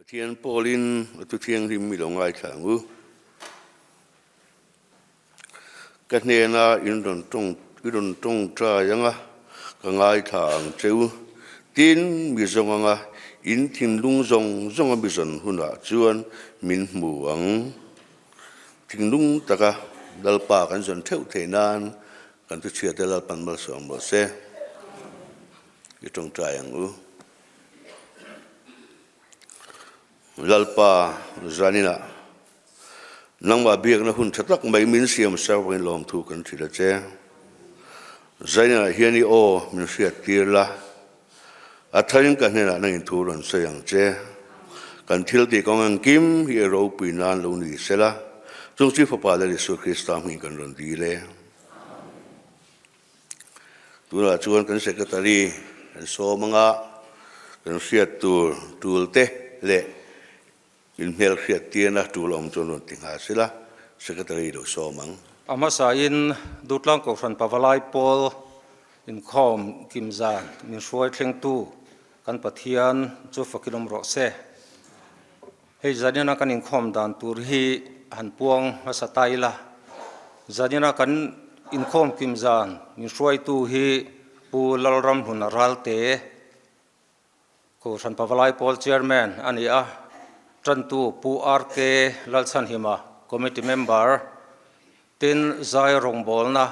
Pathian pawlin a thu thianghlim i lo ngaithla ang u. Ka hnena in rawn tawng i rawn tawngtai anga ka ngaithla ang che u. Tin, mi zawng anga in thinlung zawng zawnga mi zawn hunah chuan min hmu ang. Thinlung taka Lalpa kan zawn theuh theih nan kan thuchhiate Lalpan malsawm rawh se. I tawngtai ang u. Lalpa zaninah nangmah biakna hun tha tak mai min siam sak vangin lawmthu kan hrilh a che. Zaninah hian i aw min hriat tir la, a tharin ka hnenah nangin thu rawn sawi ang che. Kan thil tih kawng engkim hi i ropui nan lo ni sela, chung chi Fapa Lal Isua Krista hming kan rawn dil e. Tunah chuan kan Secretary kan sawm anga kan hriat tur tul te leh inhmel hriat tirna tul awm chuan rawn ti nghal sila, Secretary lo sawm ang. A hmasain Dutlang Kohhran Pavalai Pawl inkhawm kim zan min hruai thlengtu kan Pathian chu fakilawm rawh se. Hei zanina kan inkhawm dan tur hi han puang hmasa ta ila, zanina kan inkhawm kim zan min hruaitu hi Pu Lalramhluna Ralte, Kohhran Pavalai Pawl Chairman a ni a, tantu Pu RK Lalchhanhima, Committee Member, tin Zai rawngbawlna,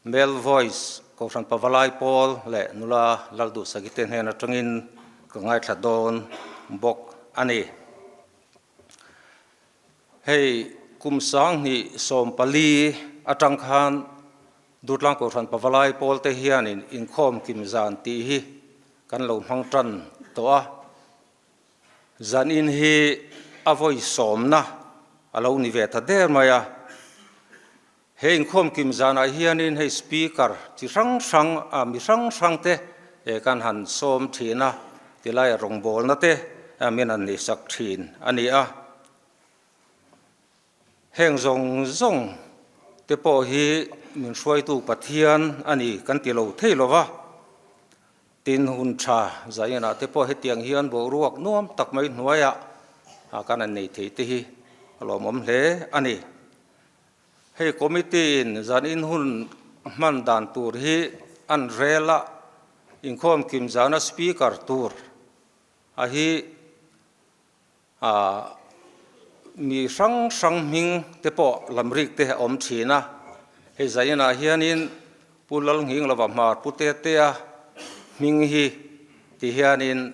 Male Voice, Kohhran Pavalai Pawl leh nula Lalduhsaki te hnen atangin ka ngaithla dawn bawk a ni. Hei kum 2014 atang khan Durtlang Kohhran Pavalai Pawl te hianin inkhawm kim zan tih hi kan lo hmang tan tawh a. Zanin hi a vawi sawmna a lo ni ve ta der mai a. He inkhawm kim zanah hianin hei speaker chi hrang hrang a mi hrang hrang te kan han sawm thin a, tilai rawngbawlna te min han neihsak thin a ni a. Heng zawng zawng te pawh hi min hruaitu Pathian a ni kan ti lo thei lo va, tin hun tha zainah te pawh hetiang hian boruak nuam tak mai hnuaiah kan han nei thei te hi a lawmawm hle a ni. Hei committee in zan in hun hman dan tur hi an rel a, inkhawm kim zana speaker tur a hi mi hrang hrang hming te pawh lamrik te a awm thin a. Hei zan inah hianin Pu Lalnghinglova Hmar Pu Tetea hming hi ti hianin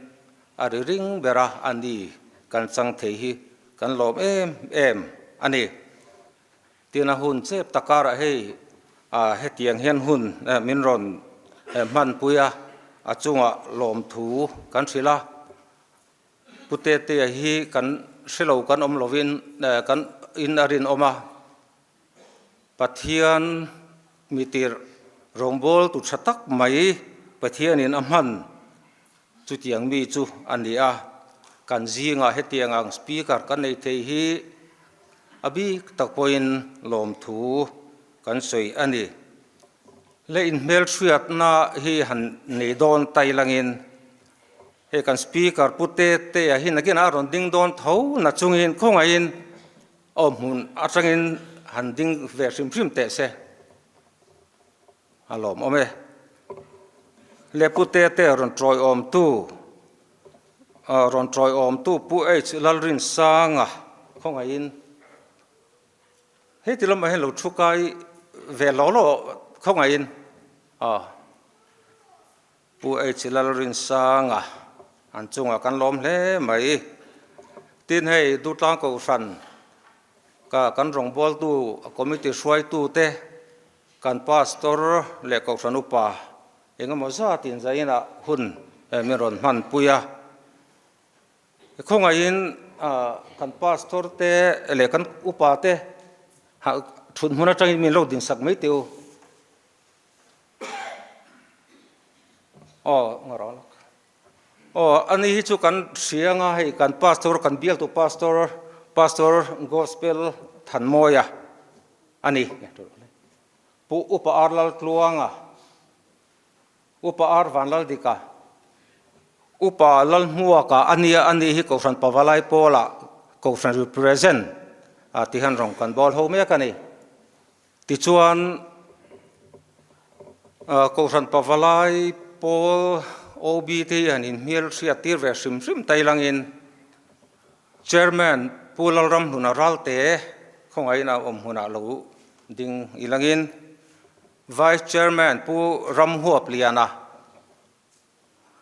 a ri ring ber a, a ni kan chang thei hi kan lawm em em a ni. Tin a hun chep tak karah hei hetiang hian hun min rawn hmanpui a, a chungah lawmthu kan hrilh a. Pu Tetea hi kan hrelo kan awm lovin kan in a rinawm a, Pathian mitir rawngbâwl tu tha tak mai Pathianin a hman chutiang mi chu a ni a. Kan zingah hetiang ang speaker kan nei thei hi a bik tak pawhin lawmthu kan sawi a ni. Le inhmelhriatna hi han nei dawn tai langin hei kan speaker Pu Tetea hi nakinah a rawn ding dawn tho na chungin khawngaihin Aw hmun atangin han ding ve hrim hrim teh se a lawm awm e. Le Pu Tete rawn tawiawmtu rawn tawiawmtu Pu H Lalrinsanga khawngaihin heti lamah hian lo thu kai ve law law khawngaihin aw Pu H Lalrinsanga an chungah kan lawm hle mai. Tin hei Dutlang Kohhran ka kan rawngbawltu committee hruaitu te kan pastor leh Kohhran upa engemaw zat in zainah hun min rawn hmanpui a. Khawngaihin kan pastor te leh kan upa te thut hmun atangin min lo dinsak mai teh u. Aw ngarawh lawk. Aw ani hi chu kan hria anga hei kan pastor kan bialtu pastor pastor gospel Thanmawia a ni. Pu Upa Ar Laltluanga, Upa Ar Vanlaldika. Upa Lalhmuaka a nia a nih hi Kohhran Pavalai Pawlah Kohhran represent a ti hian rawn kan bawl ho mek a ni. Tichuan Kohhran Pavalai Pawl OB te hian inhmel hriat tir ve hrim hrim tai langin Chairman Pu Lalramhluna Ralte khawngaihin a awm hunah lo ding i langin Vice Chairman Pu Ramhuapliana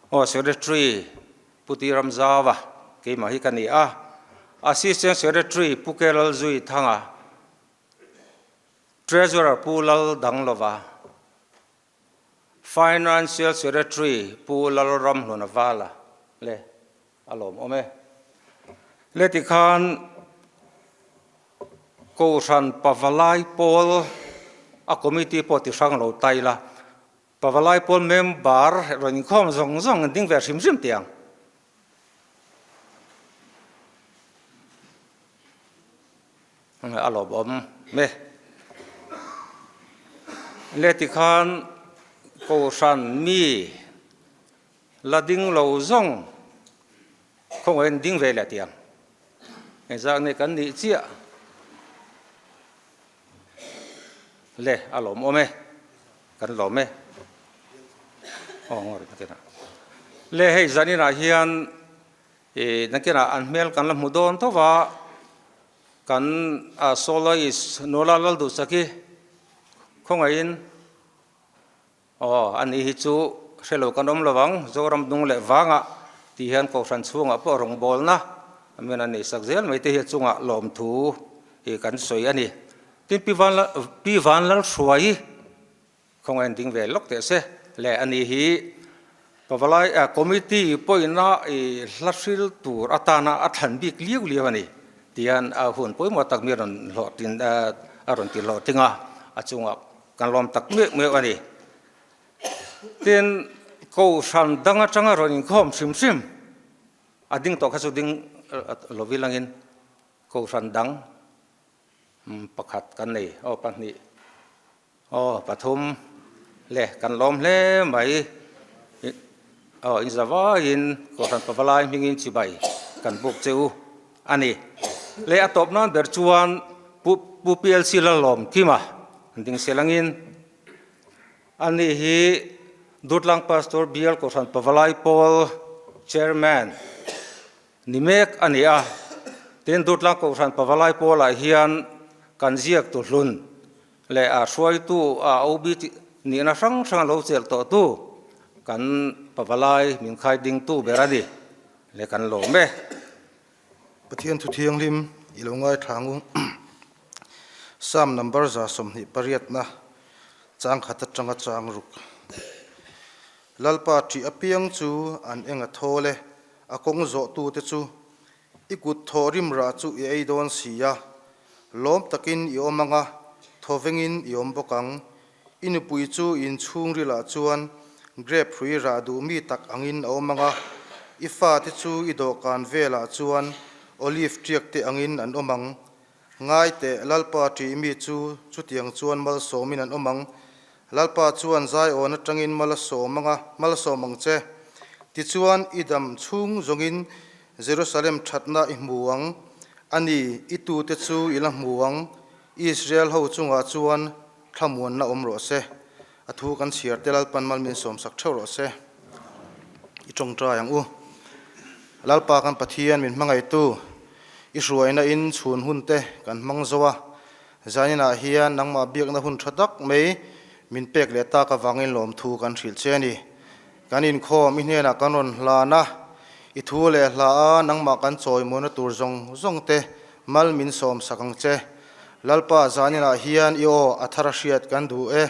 Aw Secretary Pu Ti Ramzauva keimah hi ka ni a, Assistant Secretary Pu Ke Lalzui Thanga, Treasurer Pu Lal Danglova, Financial Secretary Pu Lal Ramhluna Vala le a lawmawm e. Le tikhan Kohhran Pavalai Pawl a committee pawh ti hrang lo tai la, Pavalai pawl member rawn inkhawm zawng zawng an ding ve hrim hrim tih ang. A lawmawm e. Le tikhan Kohhran mi la ding lo zawng khawngaihin ding ve leh tih ang. Engzah nge kan nih chiah? Le a lawmawm e. Kan lawm e. Aw ngaw ri nakinah. Le hei zaninah hian ih nakinah an hmel kan la hmu dawn tho va, kan soloist Nula Lalduhsaki khawngaihin Aw, ani hi chu hre lo kan awm lo ang, Zoram dung leh vangah tih hian Kohhran chhungah pawh rawngbawlna a men a neihsak zel mai te hi a chungah lawmthu hi kan sawi a ni. Tin, Pi Van Pi Vanlalhruai khawngaih an ding ve lawk teh se le, ani hi Pavalai Committee pawina i hla hril tur atana a thlan bik liau liau a ni tihian a hun pawimawh tak mi a rawn hlawhtlin a rawn ti hlawhtling a, a chungah Kan lawm tak meuh meuh a ni. Tin, Kohhran dang atanga rawn inkhawm hrim hrim a ding tawh kha chu ding lovil angin Kohhran dang pakhat kan nei, aw pahnih, aw pathum le kan lawm hle mai. Aw inzavaiin Kohhran Pavalai hmingin chibai kan buk che u a ni. Le a tawp nan ber chuan Pu Pu PLC Lalawm Kima an ding sel angin ani hi Durtlang Pastor Bial Kohhran Pavalai Pawl Chairman ni mek a ni a. Tin Durtlang Kohhran Pavalai Pawlah hian kan ziak tu hlun leh a hruaitu a OB nihna hrang hrang a lo chelh tawh tu kan Pavalai min khai ding tu ber a ni. Le kan lawm e. Pathian thu thianghlim i lo ngaithla ang u. Psalm number 28 na chang khat atanga chang ruk. Lalpa ṭih apiang chu an eng a thawl e, a kawng zawhtute chu i kut thaw rim rah chu i ei dawn si a. Lawm takin i awm ang a, thawvengin i awm bawk ang. I nupui chu inchhungrilah chuan grape hrui rah duh mi tak angin a awm ang a, i fate chu i dawhkan velah chuan olive tiak te angin an awm ang. Ngai teh, Lalpa ṭih mi chu chutiang chuan malsawmin an awm ang. Lalpa chuan Zion aṭangin mal a sawm ang a, mal a sawm ang che. Tichuan, i dam chhung zawngin Jerusalem ṭhatna i hmu ang. A ni, i tute chu i la hmu ang. Israel ho chungah chuan thlamuanna awm rawh se. A thu kan chhiar te Lalpan mal min sawmsak theuh rawh se. I tawngtai ang u. Lalpa kan Pathian min hmangaihtu, i hruaina in chhun hun te kan hmang zo a. Zaninah hian nangmah biakna hun tha tak mai min pek leh tak avangin lawmthu kan hrilh che a ni. Kan inkhawm i hnenah kan rawn hlan a, i thu leh hla a nangmah kan chawimuana tur zawng zawng te mal min sawmsak ang che. Lalpa zaninah hian i aw a thar a hriat kan duh e.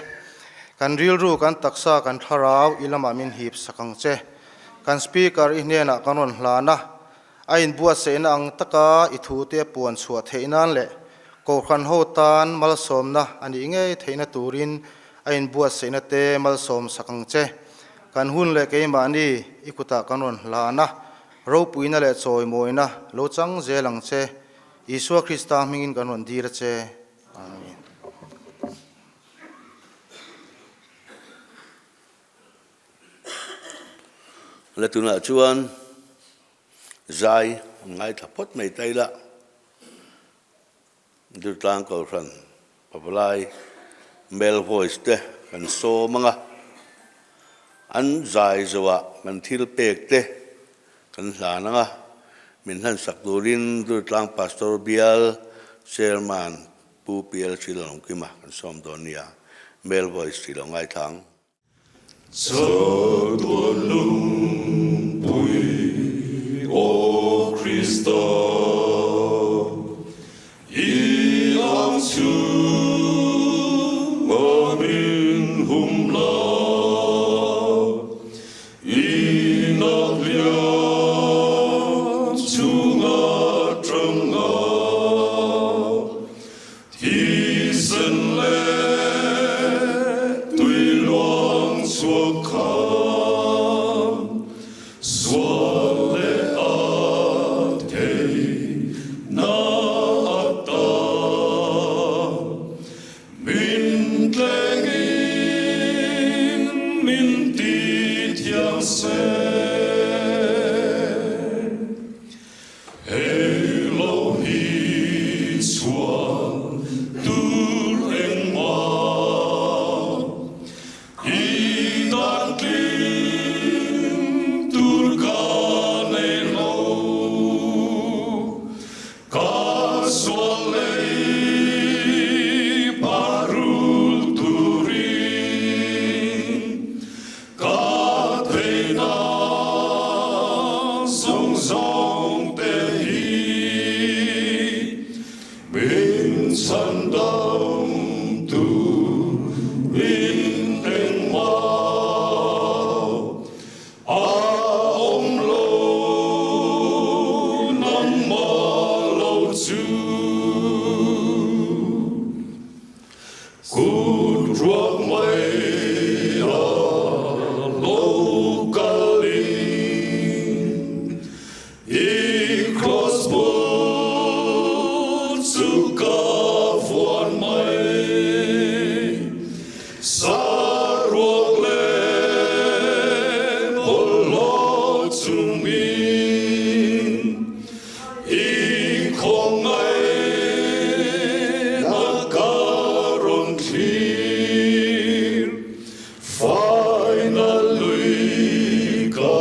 Kan rilru, kan taksa, kan thlarau i lamah min hip sak ang che. Kan Speaker i hnenah kan rawn hlan a, a inbuatsaihna ang taka i thu te puan chhuah theih nan leh Kohhran ho tan malsawmna a nih ngei theihna turin a inbuatsaihna te malsawm sak ang che. Kan hun leh keimahni i kutah kan rawn hlan a, ropuina leh chawimawina lo chang zel ang che. Isua Krista hmingin kan rawn dil a che. Amen. La tunah chuan zai an ngaithla phawt mai ta ila, Durtlang Kohhran Pavalai Male Voice te kan sawm ang a, an zai zoah kan thil pek te kan hlan ang a, min hlansak turin Durtlang Pastor Bial Chairman Pu PL Hrilawngkima kan sawm dawn nia, Male Voice tih lo ngaithla ang. Chatuan lungpui aw Krista, i ang chhunga min hum la, i nak lian chunga tanga. Thisen leh tui luang chhuak khan sual leh a thei na a ta. Min tlengin min ti thiang se. Hei lo hi chuan tur engmah i dan tling tur ka nei lo. Ka sual lei parul turin Ka theihna zawng zawng te hi min chhandam tu in engmah a awm lo nangmah lo chu. Kut ruak mai a lo kal in i cross bul chu ka vuan mai. Saruak leh bawlhhlawh chungin I khawngaihna ka rawn thlir, faina lui ka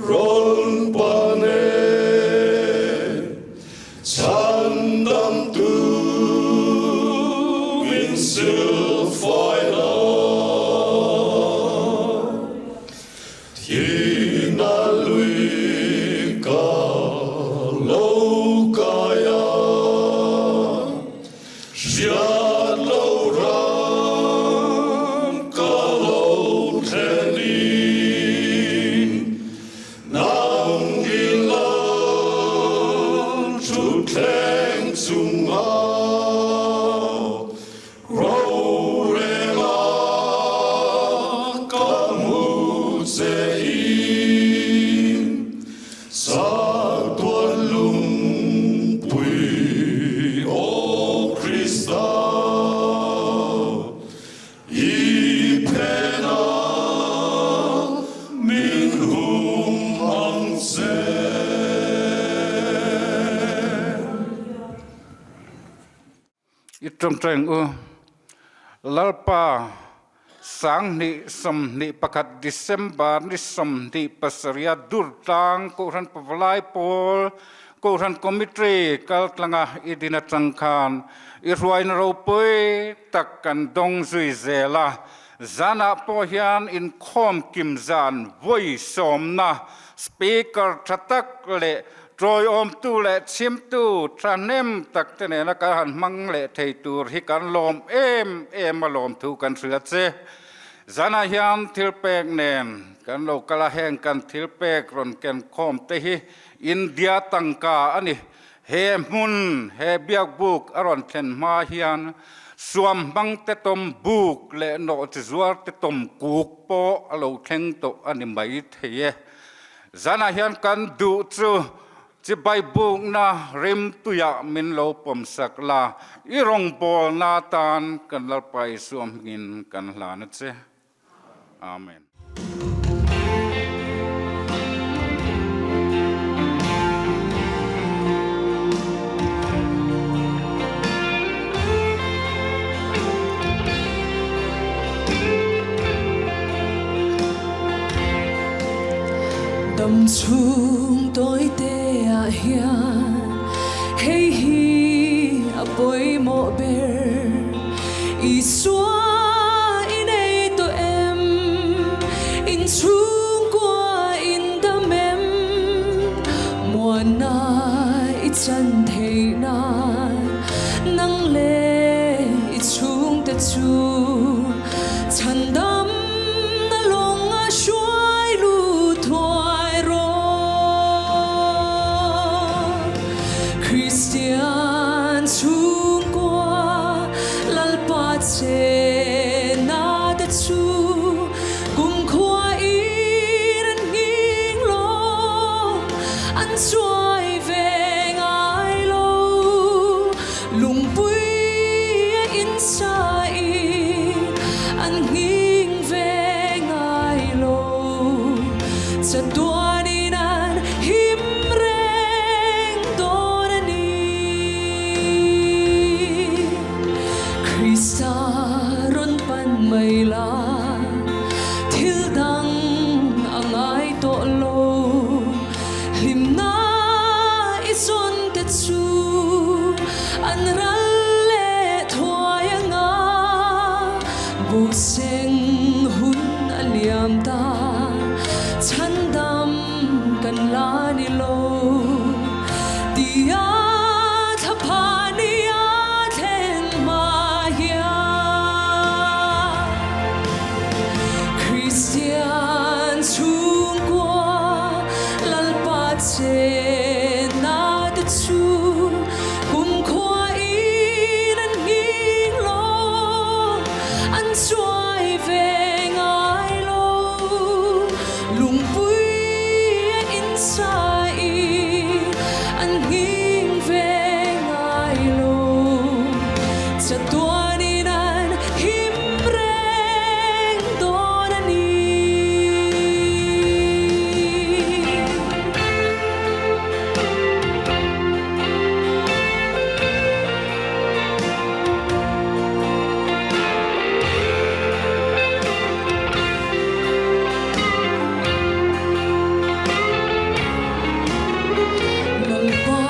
rawn pan e. Chhandamtu min silfai la. Thina lui ka lo kai a, hriat lo ram ka lo thlen in, nang i lal thutthleng chungah. Rorela ka hmu che in Chatuan lungpui aw Krista i phena min hum ang che. I ṭawngṭaing u. Lalpa, 2021 December ni 27 Durtlang Kohhran Pavalai Pawl Kohhran Committee kaltlanga i din atang khan i hruaina ropui tak kan dawng zui zel a. Zanah pawh hian inkhawm kim zan vawi sawmna Speaker tha tak leh Tawiawmtu leh chhimtu thahnem tak te nena kan han hmang leh thei tur hi kan lawm em em a lawmthu kan hria che. Zanah hian thilpek nen kan lo kal a, heng kan thilpek rawn ken khawm te hi India tangka a ni. He hmun, he biakbuk a rawn thlen hma hian suam hmang te tawm buk leh nawhchi zuar te tawm kuk pawh a lo thleng tawh a ni mai thei e. Zanah hian kan duh chu chibai bukna rimtuiah min lo pawmsak la, i rawngbawlna atan kan Lalpa Isua hmingin kan hlan a che. Amen. Dam chhung tawite ah hian hei hi a pawimawh ber. Isua i nei tawh em? In chhungkua in dam em? Muanna i chan theih nan nang leh i chhungte chu chhandam Na lawng a hruai lut thuai rawh. Kristian chhungkua Lalpa che na te chu kumkhua in an nghing lo, an chuai ve ngai lo. Lungpui a insa in an nghing ve ngai lo. Chatuan in an him reng dawn a ni. Krista rawn pan mai la, thil dang a ngai tawh lo. Hlimna i zawn te chu an ral leh thuai anga buhseng hun a liam ta, chhandam kan la ni lo tia thlaphan i a thlen hma hian. Kristian chhungkua Lalpa chenna te chu kumkhua in an nghing lo, an chuai ve ngai lo. Lungpui a insa i an nghing ve ngai lo. Chatuan in an him reng dawn a ni. Lalpa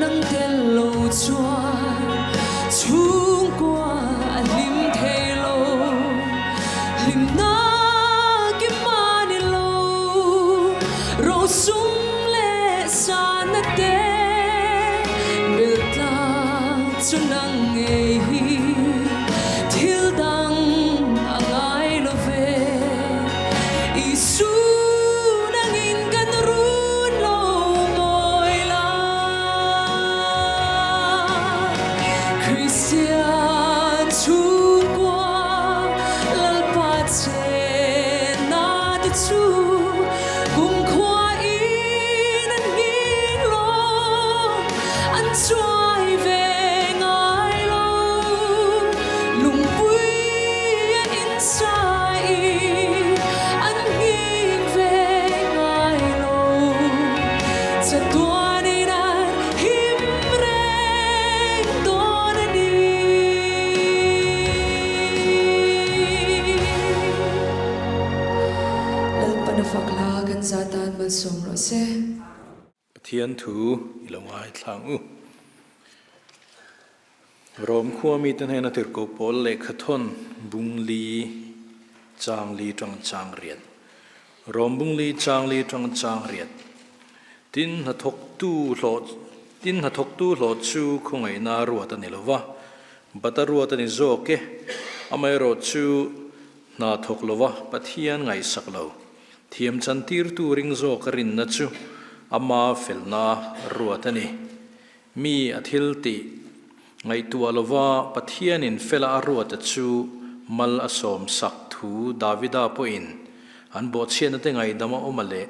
nang tel lo chuan chhungkua a hlim thei lo, hlimna kim a ni lo, rosum leh sana te bel tlak chu nang ngei hi thil dang a ngai lo ve. Isu nangin kan run lo mawi la. Kristian chhungkua Lalpa chenna te chu kumkhua in an nghing lo, an chuai ve ngai lo. Lungpui a insa i an nghing ve ngai lo. Chatuan in an him reng dawn a ni. Lalpan a fak la kan za tan malsawm rawh se. Pathian thu i lo ngaithlang u. Rom khua mite hnena tirhkoh pawl lehkhathawn bung li chang li tang chang riat. Rom bung li chang li tang chang riat. Tin hnathawktu hlawh tin hnathawktu hlawh chu khawngaihna ruat a ni lo va, bata ruat a ni zawk e. Amaherawh chu hna thawk lo va Pathian ngaihsak lo. Thiam chantirtu ring zawk a rinna chu ama felna ruat a ni. Mi a thil tih ngaihtuah lova Pathianin fela a ruata chu mal a sawm sak thu Davida pawhin an bawhchhiatna te ngaihdam a awm a leh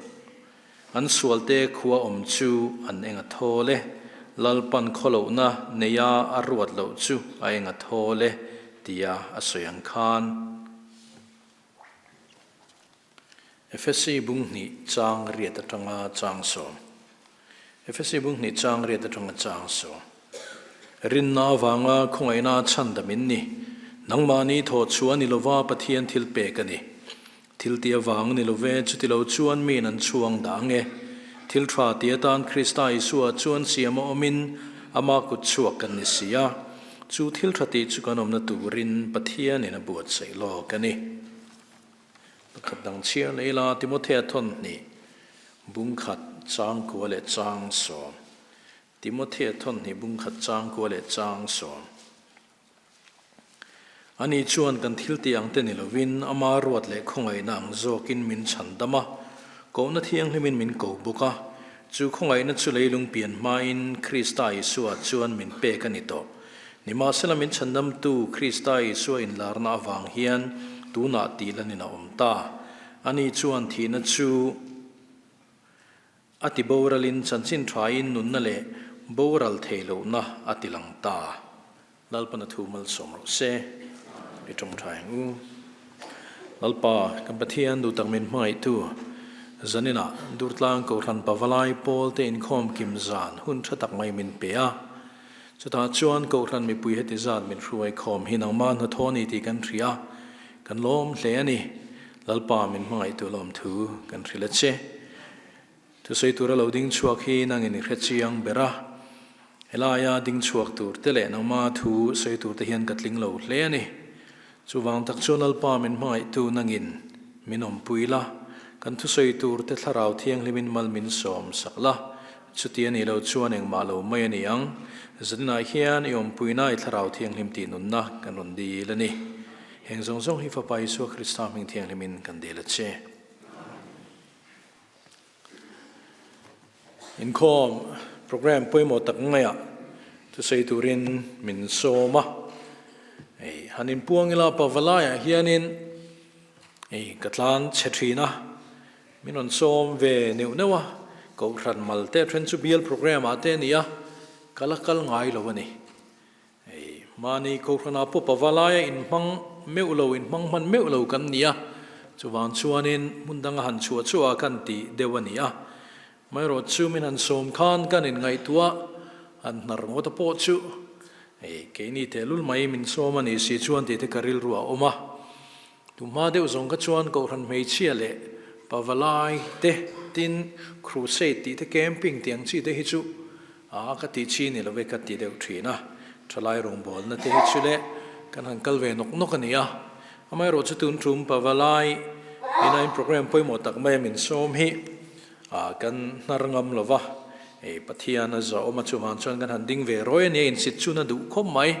an sualte khua awm chu an eng a thawl e, Lalpan khawlohna neia a ruat loh chu a eng a thawl e tia a sawi ang khan. Efesi bung hnih chang riat atanga chang sawm. Efesi bung hnih chang riat atanga chang sawm. Rinna avanga khawngaihna chhandam in ni. Nangmahni thawh chhuah a ni lova Pathian thil pek a ni. Thil tih avang ni love, chuti lo chuan miin an chhuang dah ang e. Thil tha ti atan Krista Isua chuan siam a awmin ama kut chhuak kan ni si a. Chu thil tha tih chu kan awmna turin Pathianin a buatsaih lawk a ni. Pakhat dang chhiar leh ila Timothea thawnhnih, bungkhat, changkua leh changsawm. Timothea thawnhnih, bungkhat, changkua leh changsawm. Ani chuan kan thil tih ang te ni lovin ama ruat leh khawngaihna ang zawkin min chhan dam a, kohna thianghlimin min ko bawk a. Chu khawngaihna chu leilung pian hmain Krista Isua chuan min pek a ni tawh. Nimahsela min chhandamtu Krista Isua inlarna avang hian tunah tih lanin a awm ta. Ani chuan thihna chu. A ti boralin chanchin thain nunna leh boral thei lohna a ti lang ta. Lalpana thu malsawm rawh se. I tawng tha ang u. Lalpa, kan Pathian duh tak min hmangaihtu, zaninah Durtlang Kohhran Pavalai Pawl te inkhawm kim zan hun tha tak mai min pe a. Chutah chuan Kohhran mipui heti zat min hruai khawm hi nangmah hnathawh a ni tih kan hria a, kan lawm hle a ni. Lalpa min hmangaihtu lawmthu kan hrilh a che. Thusawi tura lo ding chhuak hi nangin i hre chiang ber a. Helaia ding chhuak tur te leh nangma thu sawi tur te hian ka tling lo hle a ni. Chuvang tak chuan Lalpa min hmangaihtu nangin min awmpui la, kan thusawi tur te thlarau thianghlimin mal min sawm sak la, chuti a nih loh chuan engmah lo mai a ni ang. Zaninah hian i awmpuina i thlarau thianghlim tih nunna kan rawn dil a ni. Heng zawng zawng hi Fapa Isua Krista hming thianghlimin kan dil a che. Inkhawm program pawimawh tak ngaiah thusawi turin min sawm a. Hei han inpuang ila Pavalaiah hianin hei ka tlan chhe thin a, min rawn sawm ve neuh neuh a, Kohhran mal te then chu bial program ah te a ni a, ka la kal ngai lo a ni. Hei, mahni Kohhranah pawh pavalaia inhmang meuh lo, inhmang hman meuh lo kan ni a, chuvang chuanin hmun danga han chhuah chhuah a kan tih deuh a ni a. Amaherawh chu min han sawm khan kan inngaihtuah han hnar ngawt a pawh chu hei, keini tehlul mai min sawm a ni si chuan tih te ka rilru a awm a. Tumhma deuh zawng kha chuan Kohhran hmeichhia leh pavalai te tin crusade tih te camping tih ang chi te hi chu a ka tih chi ni lo ve ka ti deuh thin a, thalai rawngbawlna te hi chu le kan han kal ve nawk nawk a ni a. Amaherawh chu tun tum pavalai ina in program pawimawh tak mai a min sawm hi a kan hnar ngam lo va, hei Pathian a zawhawm a chuvang chuan kan han ding ve rawi a nia insit chun a duh khawp mai.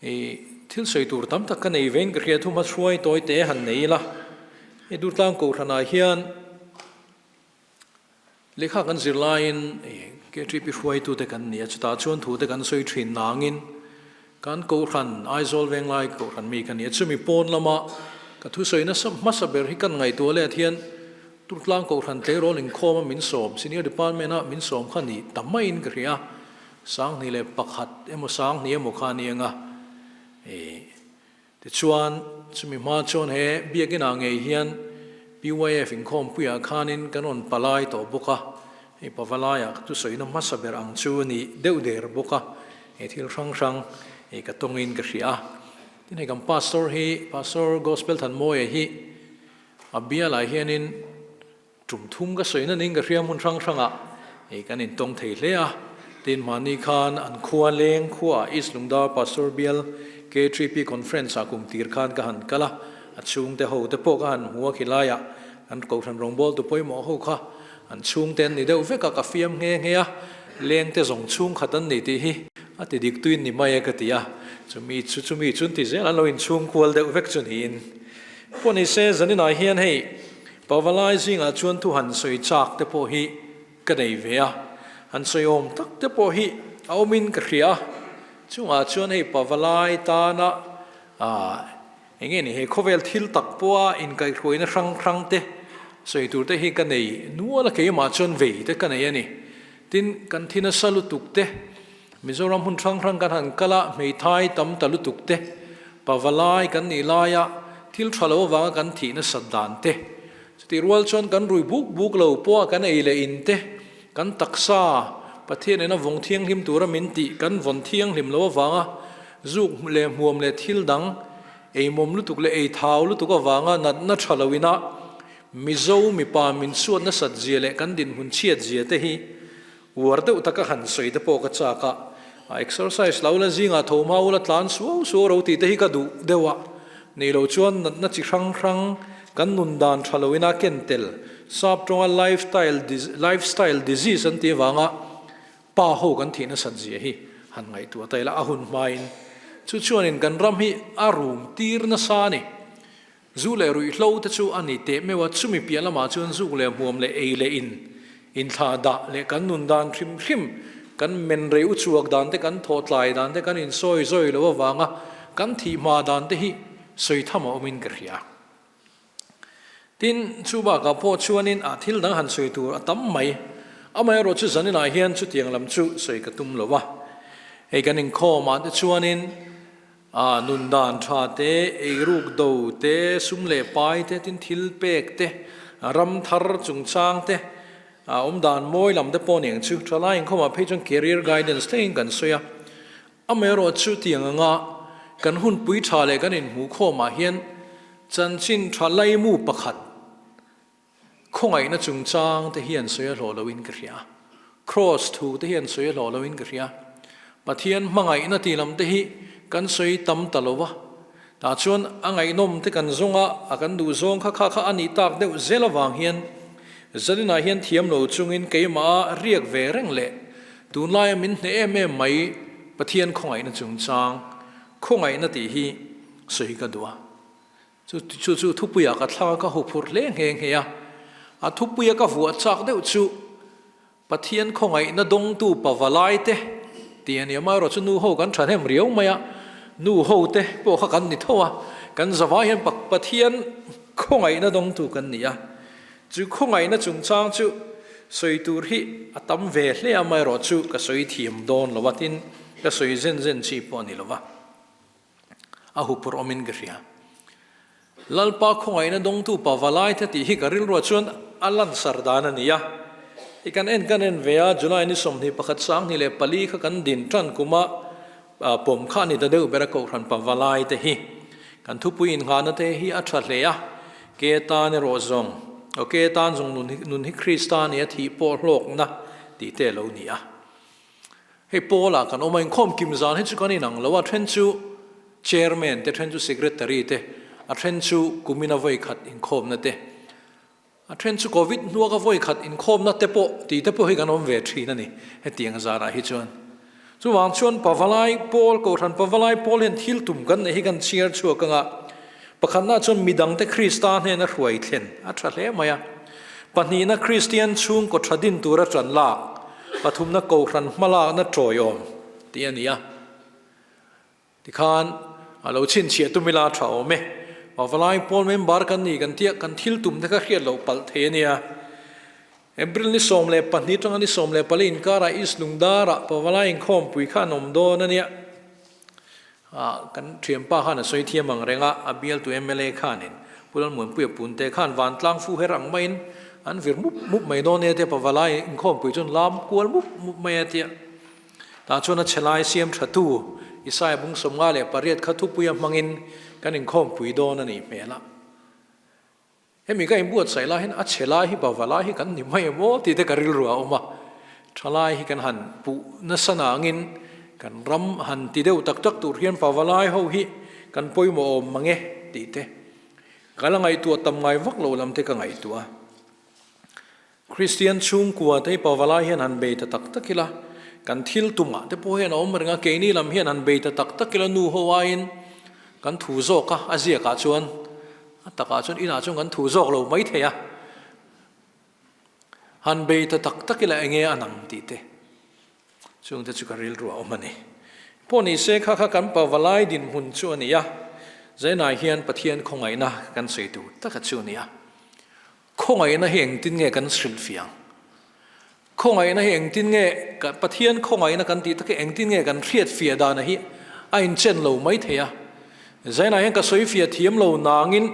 I thil sawi tur tam tak ka nei vein ka hria thum a hruai tawi te han nei ila. Hei Durtlang Kohhranah hian lehkha kan zir laiin KTP hruaitute kan ni a, chutah chuan thute kan sawi thin nangin kan Kohhran Aizawl Venglai Kohhran mi ka ni a, chumi pawn lama ka thusawi nasa hmasa ber hi kan ngaihtuah let hian Durtlang Kohhran tleirawl inkhawma min sawm, Senior Department-a min sawm kha ni ta maiin ka hria. 2001 emaw 2000 emaw kha a ni ang a, ih tichuan chumi hma chuan he biakinah ngei hian PYF inkhawmpuiah khanin kan rawn palai tawh bawk a, hei pavalaiah ka thusawina hmasa ber ang chu a ni deuh der bawk a, he thil hrang hrang ih ka tawngin ka hria a. Tin hei kan pastor hi Pastor Gospel Thanmawia hi a bialah hianin Tum thum ka sawi nanin ka hria hmun hrang hrangah hei kan intawng thei hle a, tin mahni khan an khua leng khuaah East Lungdar Pastor Bial K3P Conference ah kum tir khan ka han kal a, a chhungte ho te pawh ka han hmu a khilaiah an kohhran rawngbawltu pawimawh ho kha an chhungte an ni deuh vek a, ka fiam nghe nghe a, lengte zawng chhung khat an ni tih hi a ti dik tuin ni mai e ka ti a, chumi chu chumi chu an ti zel an lo inchhung kual deuh vek chu niin pawh ni se zaninah hian hei Pavalai zingah chuan thu han sawi chak te pawh hi ka nei ve a, han sawi awm tak te pawh hi a awmin ka hria a, chungah chuan hei Pavalai tana aah eng nge ni he khawvel thil tak pawha inkaihhruaina hrang hrang te sawi tur te hi ka nei nual a, keimah chuan vei te ka nei a ni. Tin, kan thi nasa lutuk te, Mizoram hmun hrang hrang kan han kal a, hmeithai tam ta lutuk te, Pavalai kan nih laia thil tha lo avanga kan thih nasat dan te, chutih rual chuan kan rui buk buk lo pawha kan ei leh in te, kan taksa Pathian ina vawng thianghlim tura min tih kan vawn thianghlim lo avanga zuk leh hmuam leh thil dang. Ei mawm lutuk leh ei thau lutuk avanga natna tha loina Mizo mipa min suat nasat zia leh kan dinhmun chhiat zia te hi uar deuh taka han sawi te pawh ka chak a. Exercise lo la zingah tho hma ula tlan suau suau ro tih te hi ka duh deuh a. Nih loh chuan natna chi hrang hrang kan nun dan tha loina ken tel sap tawnga lifestyle lifestyle disease an tih avanga Pa ho kan thih nasat zia hi han ngaihtuah ta ila a hun hmain chu chuanin kan ram hi a rum tir nasa a ni. Zu leh ruihhlo te chu a ni teh meuh a, chumi piah lamah chuan zuk leh hmuam leh ei leh in, inthlah dah leh kan nun dan hrim hrim, kan men rei u chhuak dan te, kan thawh tlai dan te, kan insawi zawi lo avanga kan thih hma dan te hi sawi tham a awmin ka hria. Tin, chu bakah pawh chuanin a thil dang han sawi tur a tam mai. Amaherawh chu zaninah hian chutiang lam chu sawi ka tum lo a. Hei kan inkhawmah te chuanin a nun dan tha te, eiruk do te, sum leh pai te, tin thil pek te, ram thar chungchang te, a awm dan mawi lam te pawh aniang chu. Thalai inkhawmah phei chuan career guidance thlengin kan sawi a. Amaherawh chu tiang anga kan hunpui tha leh kan inhmuh khawmah hian chanchin tha laimu pakhat khawngaihna chungchang te hian sawi a hlawh loin ka hria. Kraws thu te hian sawi a hlawh loin ka hria. Pathian hmangaihna tih lam te hi kan sawi tam ta lo va. Tah chuan a ngaihnawm te kan zawng a, a kan duh zawng kha kha kha a nih tak deuh zel avang hian Zaninah hian thiam lo chungin keimah a riak ve reng leh Tunlaia min hneh em em mai Pathian khawngaihna chungchang, khawngaihna tih hi sawi ka duh a. Chu chu chu thupuiah ka thlang a, ka huphurh hle nghe nghe a. A thupuia ka vuah chak deuh chu Pathian khawngaihna dawngtu pavalai te tih a ni a, amaherawh chu nu ho kan thahnem riau mai a, nu ho te pawh kha kan ni tho a, kan zavai hian Pathian khawngaihna dawngtu kan ni a. Chu khawngaihna chungchang chu sawi tur hi a tam ve hle a, amaherawh chu ka sawi thiam dawn lo a, tin ka sawi zen zen chi pawh a ni lo va, a huphurh awmin ka hria. Lalpa khawngaihna dawngtu pa valai te tih hi ka rilruah chuan a lansar dan a ni a, i kan en kan en ve a, July ni 21 24 kha kan din tan kuma pawm kha a ni ta deuh ber a, Kohhran pa valai te hi kan thupui innghahna te hi a tha hle a, Ke tan erawh zawng, aw ke tan zawng nun hi nun hi Krista nia thih pawh hlawkna tih te a lo ni a. Hei Paula kan awm a, inkhawm kim zan hi chu kan inang lo a, then chu Chairman te, then chu Secretary te, a then chu kumina vawi khat inkhawmna te, a then chu Covid hnuaka vawi khat inkhawmna te pawh tih te pawh hi kan awm ve thin a ni hetiang zanah hi chuan. Chuvang chuan Pavalai Pawl, Kohhran Pavalai Pawl hian thil tum kan neih hi kan chhiar chhuak ang a, pakhatna chuan midangte Krista hnena hruai thlen a tha hle mai a, pahnihna Kristian chhungkaw tha din tura tan lak, pathumna Kohhran hmalakna tawiawm tih a ni a. Tikhan a lo chhinchhiah tum ila tha awm e. Pavalai Pawl member kan ni kan tia kan thil tum te kha hriat loh palh thei a nia. April ni 12 tanga ni 14 inkarah East Lungdarah Pavalai inkhawmpui kha an awm dawn a nia. Ah kan thianpa khan a sawi thiam ang reng a, a bialtu mla khanin Pu Lalmuanpuia Punte khan vantlang fu her ang maiin an vir mup mup mai dawn nia tia Pavalai inkhawmpui chuan lam kual mup mup mai a tia. Tah chuan a chhe lai siam tha tu Isaiah bung 58 kha thupuia hmangin kan inkhawmpui dawn a nih hmel a. Hemi ka inbuatsaih lai hian a chhe lai hi bava lai hi kan ni mai em aw tih te ka rilru a awm a. Tha lai hi kan han puh nasa nangin kan ram han ti deuh tak tak tur hian bava lai ho hi kan pawimawh awm mang e tih te ka la ngaihtuah tam ngai vak lo lam te ka ngaihtuah a. Kristian chhungkua te hi pavalai hian han bei ta tak tak ila, kan thil tumah te pawh hian a awm reng a, keini lam hian han bei ta tak tak ila nu ho aiin kan thu zawk a, a ziakah chuan a takah chuan inah chuan kan thu zawk lo mai thei a, han bei ta tak tak ila enge a nang tih te chungte chu ka rilru a awm a ni. Pawh ni se kha kha kan pavalai dinhmun chu a ni a, Zainai hian Pathian khawngaihna kan sawi tur taka chu a ni a. Khawngaihna hi engtin nge kan hrilhfiah ang? Khawngaihna hi engtin nge Pathian khawngaihna kan tih tak hi engtin nge kan hriatfiah dana hi a inchen lo mai thei a. Zainah hian ka sawifiah thiam lo nangin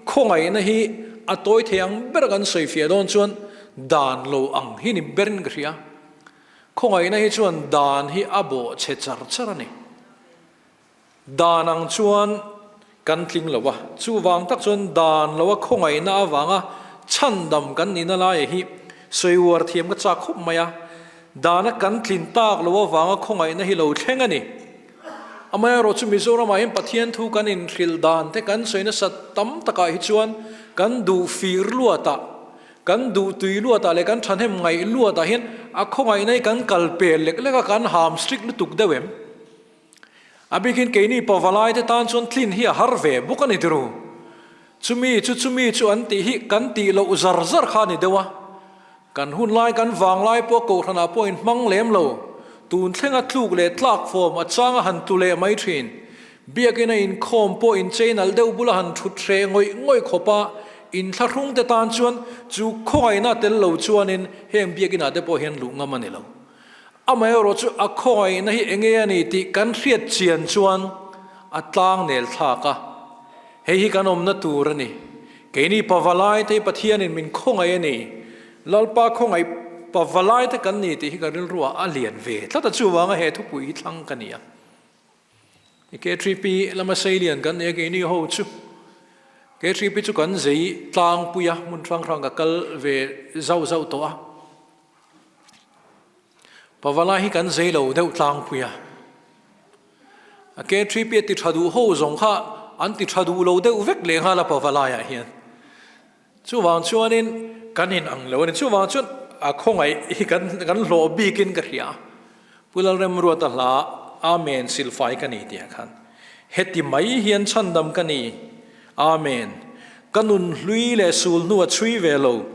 khawngaihna hi a tawi thei ang ber kan sawifiah dawn chuan dan lo ang hi ni berin ka hria. Khawngaihna hi chuan dan hi a bawh chhe char char a ni. Dan ang chuan kan tling lo a, chuvang tak chuan dan lo a khawngaihna avanga chhandam kan nihna laia hi sawi uar thiam ka chak khawp mai a, dana kan tlin tak lo avanga khawngaihna hi lo thleng a ni. Amaherawh chu Mizoramah hian Pathian thu kan inhrilh dan te kan sawi nasat tam takah hi chuan kan duh fir luatah, kan duh tui luatah leh kan thahnem ngaih luatah hian a khawngaihna hi kan kal pel lek lek a, kan ham strict lutuk deuh em? A bikin keini pavalai te tan chuan tlin hi a har ve bawk a ni tiru. Chumi chu chumi chu an tih hi kan tih loh zar zar kha a ni deuh a. Kan hun lai kan vanglai pawh kohhranah pawh in hmang lem lo. Tun thlenga tluk leh tlak fawm a chang a han tlu leh mai thin. Biakina inkhawm pawh in chei nalh deuh bula han thut hreh ngawih ngawih khawp a, inthlahrung te tan chuan chu khawngaihna tel lo chuanin heng biakinah te pawh hian luh ngam a ni lo. Amaherawh chu a khawngaihna hi enge a ni tih kan hriat chian chuan a tlang nel thlak a, hei hi kan awmna tur a ni. Keini pavalai te hi Pathianin min khawngaih a ni, Lalpa khawngaih pavalai te kan ni tih hi ka rilruah a lian ve tlat a, chuvanga he thupui hi thlang ka ni a. K3P lama seilian kan ni a, keini ho chu K3P chu kan zei tlangpui a, hmun hrang hrang ka kal ve zauh zauh tawh a. Pavala hi kan zei lo deuh tlangpui a. A K3P a ti tha duh ho zawng kha an ti tha duh lo deuh vek leh nghal a Pavalaiah hian. Chuvang chuanin kan in ang lo a ni. Chuvang chuan a khawngaih hi kan kan hlawh bikin ka hria. Pu Lalremruata hla Amen silfai ka ni tih ah khan heti mai hian chhandam ka ni. Amen. Ka nun hlui leh sul hnu a chhui ve lo.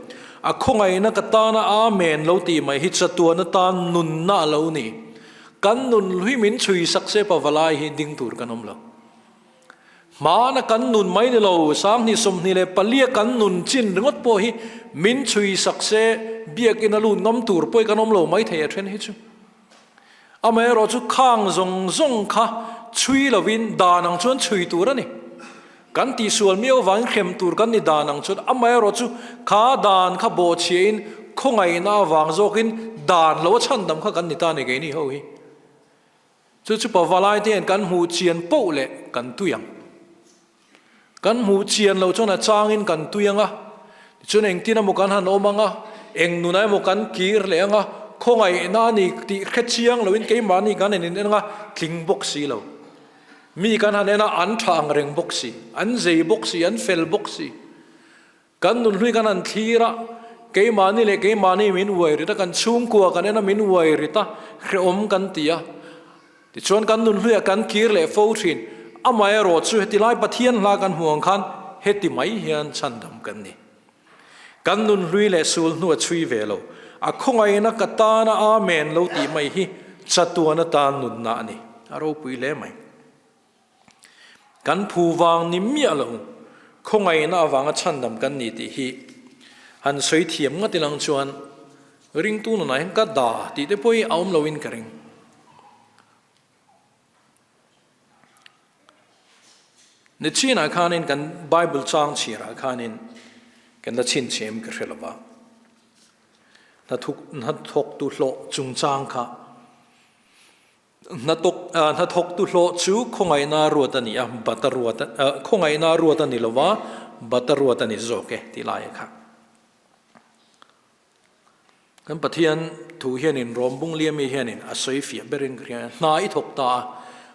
A khawngaihna ka tana Amen lo tih mai hi chatuan atan nunna a lo ni. Kan nun hlui min chhui sak se pavalai hi ding tur kan awm lo. Hmana kan nun mai ni lo, 2024 a kan nun chin ringawt pawh hi min chhui sak se biakinn a lut ngam tur pawh hi kan awm lo mai thei a then hi chu. Amaherawh chu khang zawng zawng kha chhui lovin dan ang chuan chhui tur a ni. Kan tihsual miau avangin hrem tur kan ni dan ang chuan amaherawh chu kha dan kha bawhchhiahin khawngaihna avang zawkin dan lo a chhandam kha kan ni ta a ni keini ho hi. Chu chu pavalai te hian kan hmuh chian poh leh kan tui ang. Kan hmuh chian loh chuan a changin kan tui ang a, tichuan engtin emaw kan han awm ang a, eng nunah emaw kan kir leh ang a, khawngaihna a ni tih hre chiang loin keimahni kan en in en ang a, tling bawk si lo. Mi kan han en a, an tha ang reng bawk si, an zei bawk si, an fel bawk si. Kan nunhlui kan han thlir a, keimahni leh keimahni min uai rit a, kan chhungkua kan en a min uai rit a, hrehawm kan ti a. Tichuan kan nunhluiah kan kir leh fo thin. Amaherawh chu heti lai Pathian hla kan hmuh ang khan heti mai hian chhandam kan ni. Kan nunhlui leh sul hnu a chhui ve lo. A khawngaihna ka tana Amen lo tih mai hi chatuan atan nunna a ni. A ropui hle mai. Kan phu vang ni miah lo, khawngaihna avanga chhandam kan ni tih hi han sawi thiam ngat ilang chuan ringtu nunah hian ka da tih te pawh hi a awm loin ka ring. Nichinah khanin kan Bible chang chhiarah khanin kan la chhinchhiam ka hre lova. Hnathawktu hlawh chungchang kha Hnathawktu hlawh chu khawngaihna ruat a ni a, bat a ruat a, khawngaihna ruat a ni lo va, bat a ruat a ni zawk e tih lai kha. Kan Pathian thu hianin Rawmbung Liami hianin a sawi fiah berin ka hria. Hna i thawk ta a,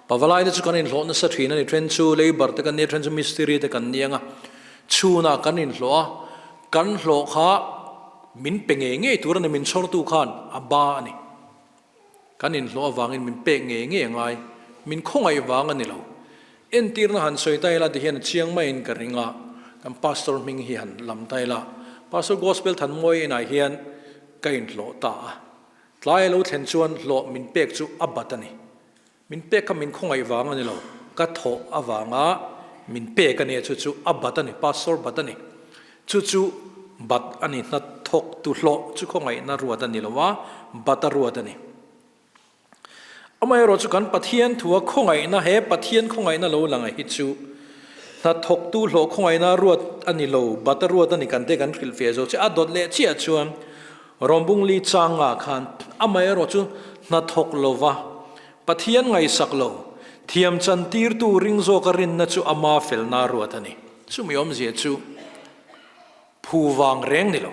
pavalai te chu kan inhlawh nasa thin a ni, then chu labour te kan nia, then chu mistiri te kan ni ang a, chhunah kan inhlawh a, kan hlawh kha min pe ngei ngei tur a ni, min chhawrtu khan a ba a ni. Kan inhlawh avangin min pek ngei ngei a ngai, min khawngaih vang a ni lo. Entirna han sawi ta ila tihian a chiang maiin ka ring a, kan Pastor hming hi han lam ta ila, Pastor Gospel Thanmawi inah hian ka inhlawh ta a, tlai a lo thlen chuan hlawh min pek chu a bat a ni. Min pek kha min khawngaih vang a ni lo, ka thawh avanga min pek a nia chu chu a bat a ni, Pastor bat a ni. Chu chu bat a ni, hnathawk tu hlawh chu khawngaihna ruat a ni lo a, bat a ruat a ni. Amaherawh chu kan Pathian thua khawngaihna, he Pathian khawngaihna lo lang a hi chu hnathawk tu hlawh khawngaihna ruat a ni lo, bat a ruat a ni kan te kan hrilh fiah zo che a dawt leh chiah chuan Rawmbungli changa khan amaherawh chu hnathawk lova Pathian ngaihsak lo, Thiam chantirtu ring zawka rinna chu ama felna ruat a ni. Chumi awmzia chu phu vang reng ni lo.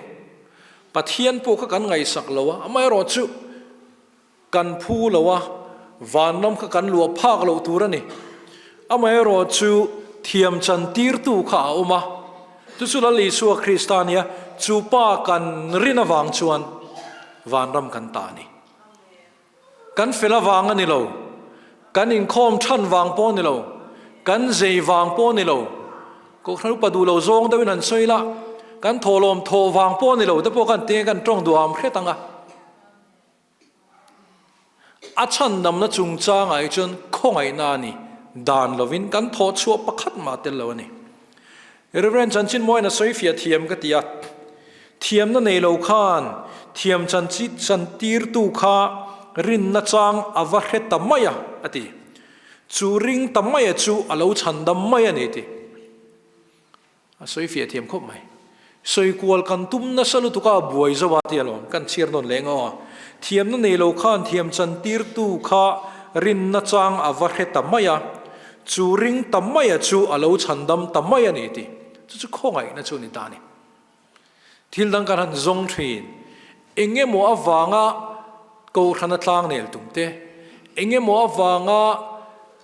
Pathian pawh kha kan ngaihsak lo a, amaherawhchu kan phu lo a, vanram kha kan luah phak loh tur a ni. Amaherawhchu thiam chantirtu kha a awm a, chu chu Lal Isua Krista a nia, chu pa kan rin avang chuan vanram kan ta a ni. Kan fel avang a ni lo, kan inkhawm than vang pawh a ni lo, kan zei vang pawh a ni lo, Kohhran upa duh lo zawng deuhin han sawi la, kan thawhlawm thawh vang pawh a ni lo te pawh kan tinge kan tawng duham hret ang a. A chhandamna chungchangah hi chuan khawngaihna a ni, dan lovin kan thawh chhuah pakhat mah tel lo a ni. Reverend Chanchinmawiin a sawi fiah thiam ka ti a, thiamna nei lo khan thiam chantirtu kha rinna chang a va hre ta mai a, a ti. Chu ring ta maia chu a lo chhandam mai a ni ti. A sawi fiah thiam khawp mai. Sawi kual kan tum nasa lutuk a buai zo a ti alawm, kan chhiar nawn leh ngaw a. Thiamna nei lo khan thiam chantirtu kha rinna chang a va hre ta mai a, chu ring ta maia chu a lo chhandam ta mai a ni ti. Chu chu khawngaihna chu a ni ta a ni. Thil dang kan han zawng thin. Eng emaw avanga Kohhrana tlangnel tum te, eng emaw avanga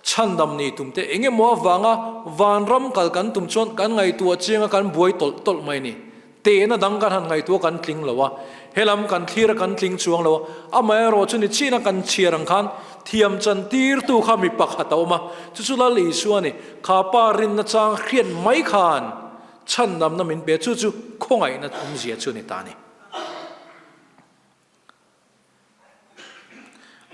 chhandam ni tum te, eng emaw avanga vanram kal kan tum chuan kan ngaihtuah chiang a, kan buai tawlh tawlh mai a ni. Tehna dang kan han ngaihtuah kan tling lo a, helam kan thlir a kan tling chuang lo a, amaherawh chu ni chin a kan chhiar ang khan thiam chantirtu kha mi pakhat a awm a, chu chu Lal Isua a ni. Kha pa rinna chang hriat mai khan Chhandamna min pe chu chu khawngaihna awmzia chu ni ta a ni.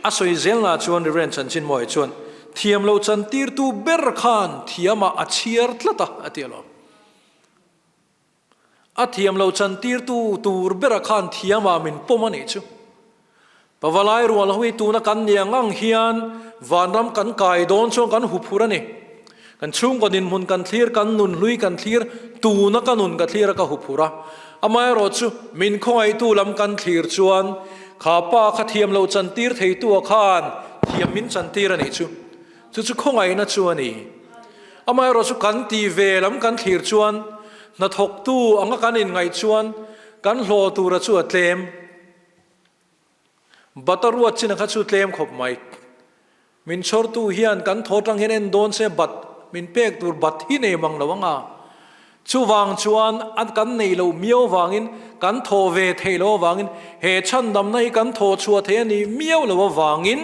A sawi zelna chuan Reverend Chanchinmawia chuan thiam lo chantirtu ber khan thiamah a chhiar tlat a, a ti alawm. A thiam lo chantirtu tur bera khan thiamah min pawm a nih chu. Pavalai rual ho hi tuna kan ni ang ang hian vanram kan kai dawn chuan kan huphur a ni. Kan chhungkaw dinhmun kan thlir, kan nun hlui kan thlir, tuna ka nun ka thlir a ka huphur a. Amaherawh chu min khawngaihtu lam kan thlir chuan kha pa kha thiam lo chantir theitu a khan thiam min chantir a nih chu. Chu chu khawngaihna chu a ni. Amaherawh chu kan ti ve lam kan thlir chuan hnathawktu anga kan inngaih chuan kan hlawh tura chu a tlem. Bat a ruat chin a kha chu tlem khawp mai. Min chhawrtu hian kan thaw tang hian en dawn se bat min pek tur bat hi nei mang lo ang a. Chuvang chuan a kan nei loh miau vangin kan thaw ve theih loh avangin he chhandamna hi kan thaw chhuah thei a nih miau loh avangin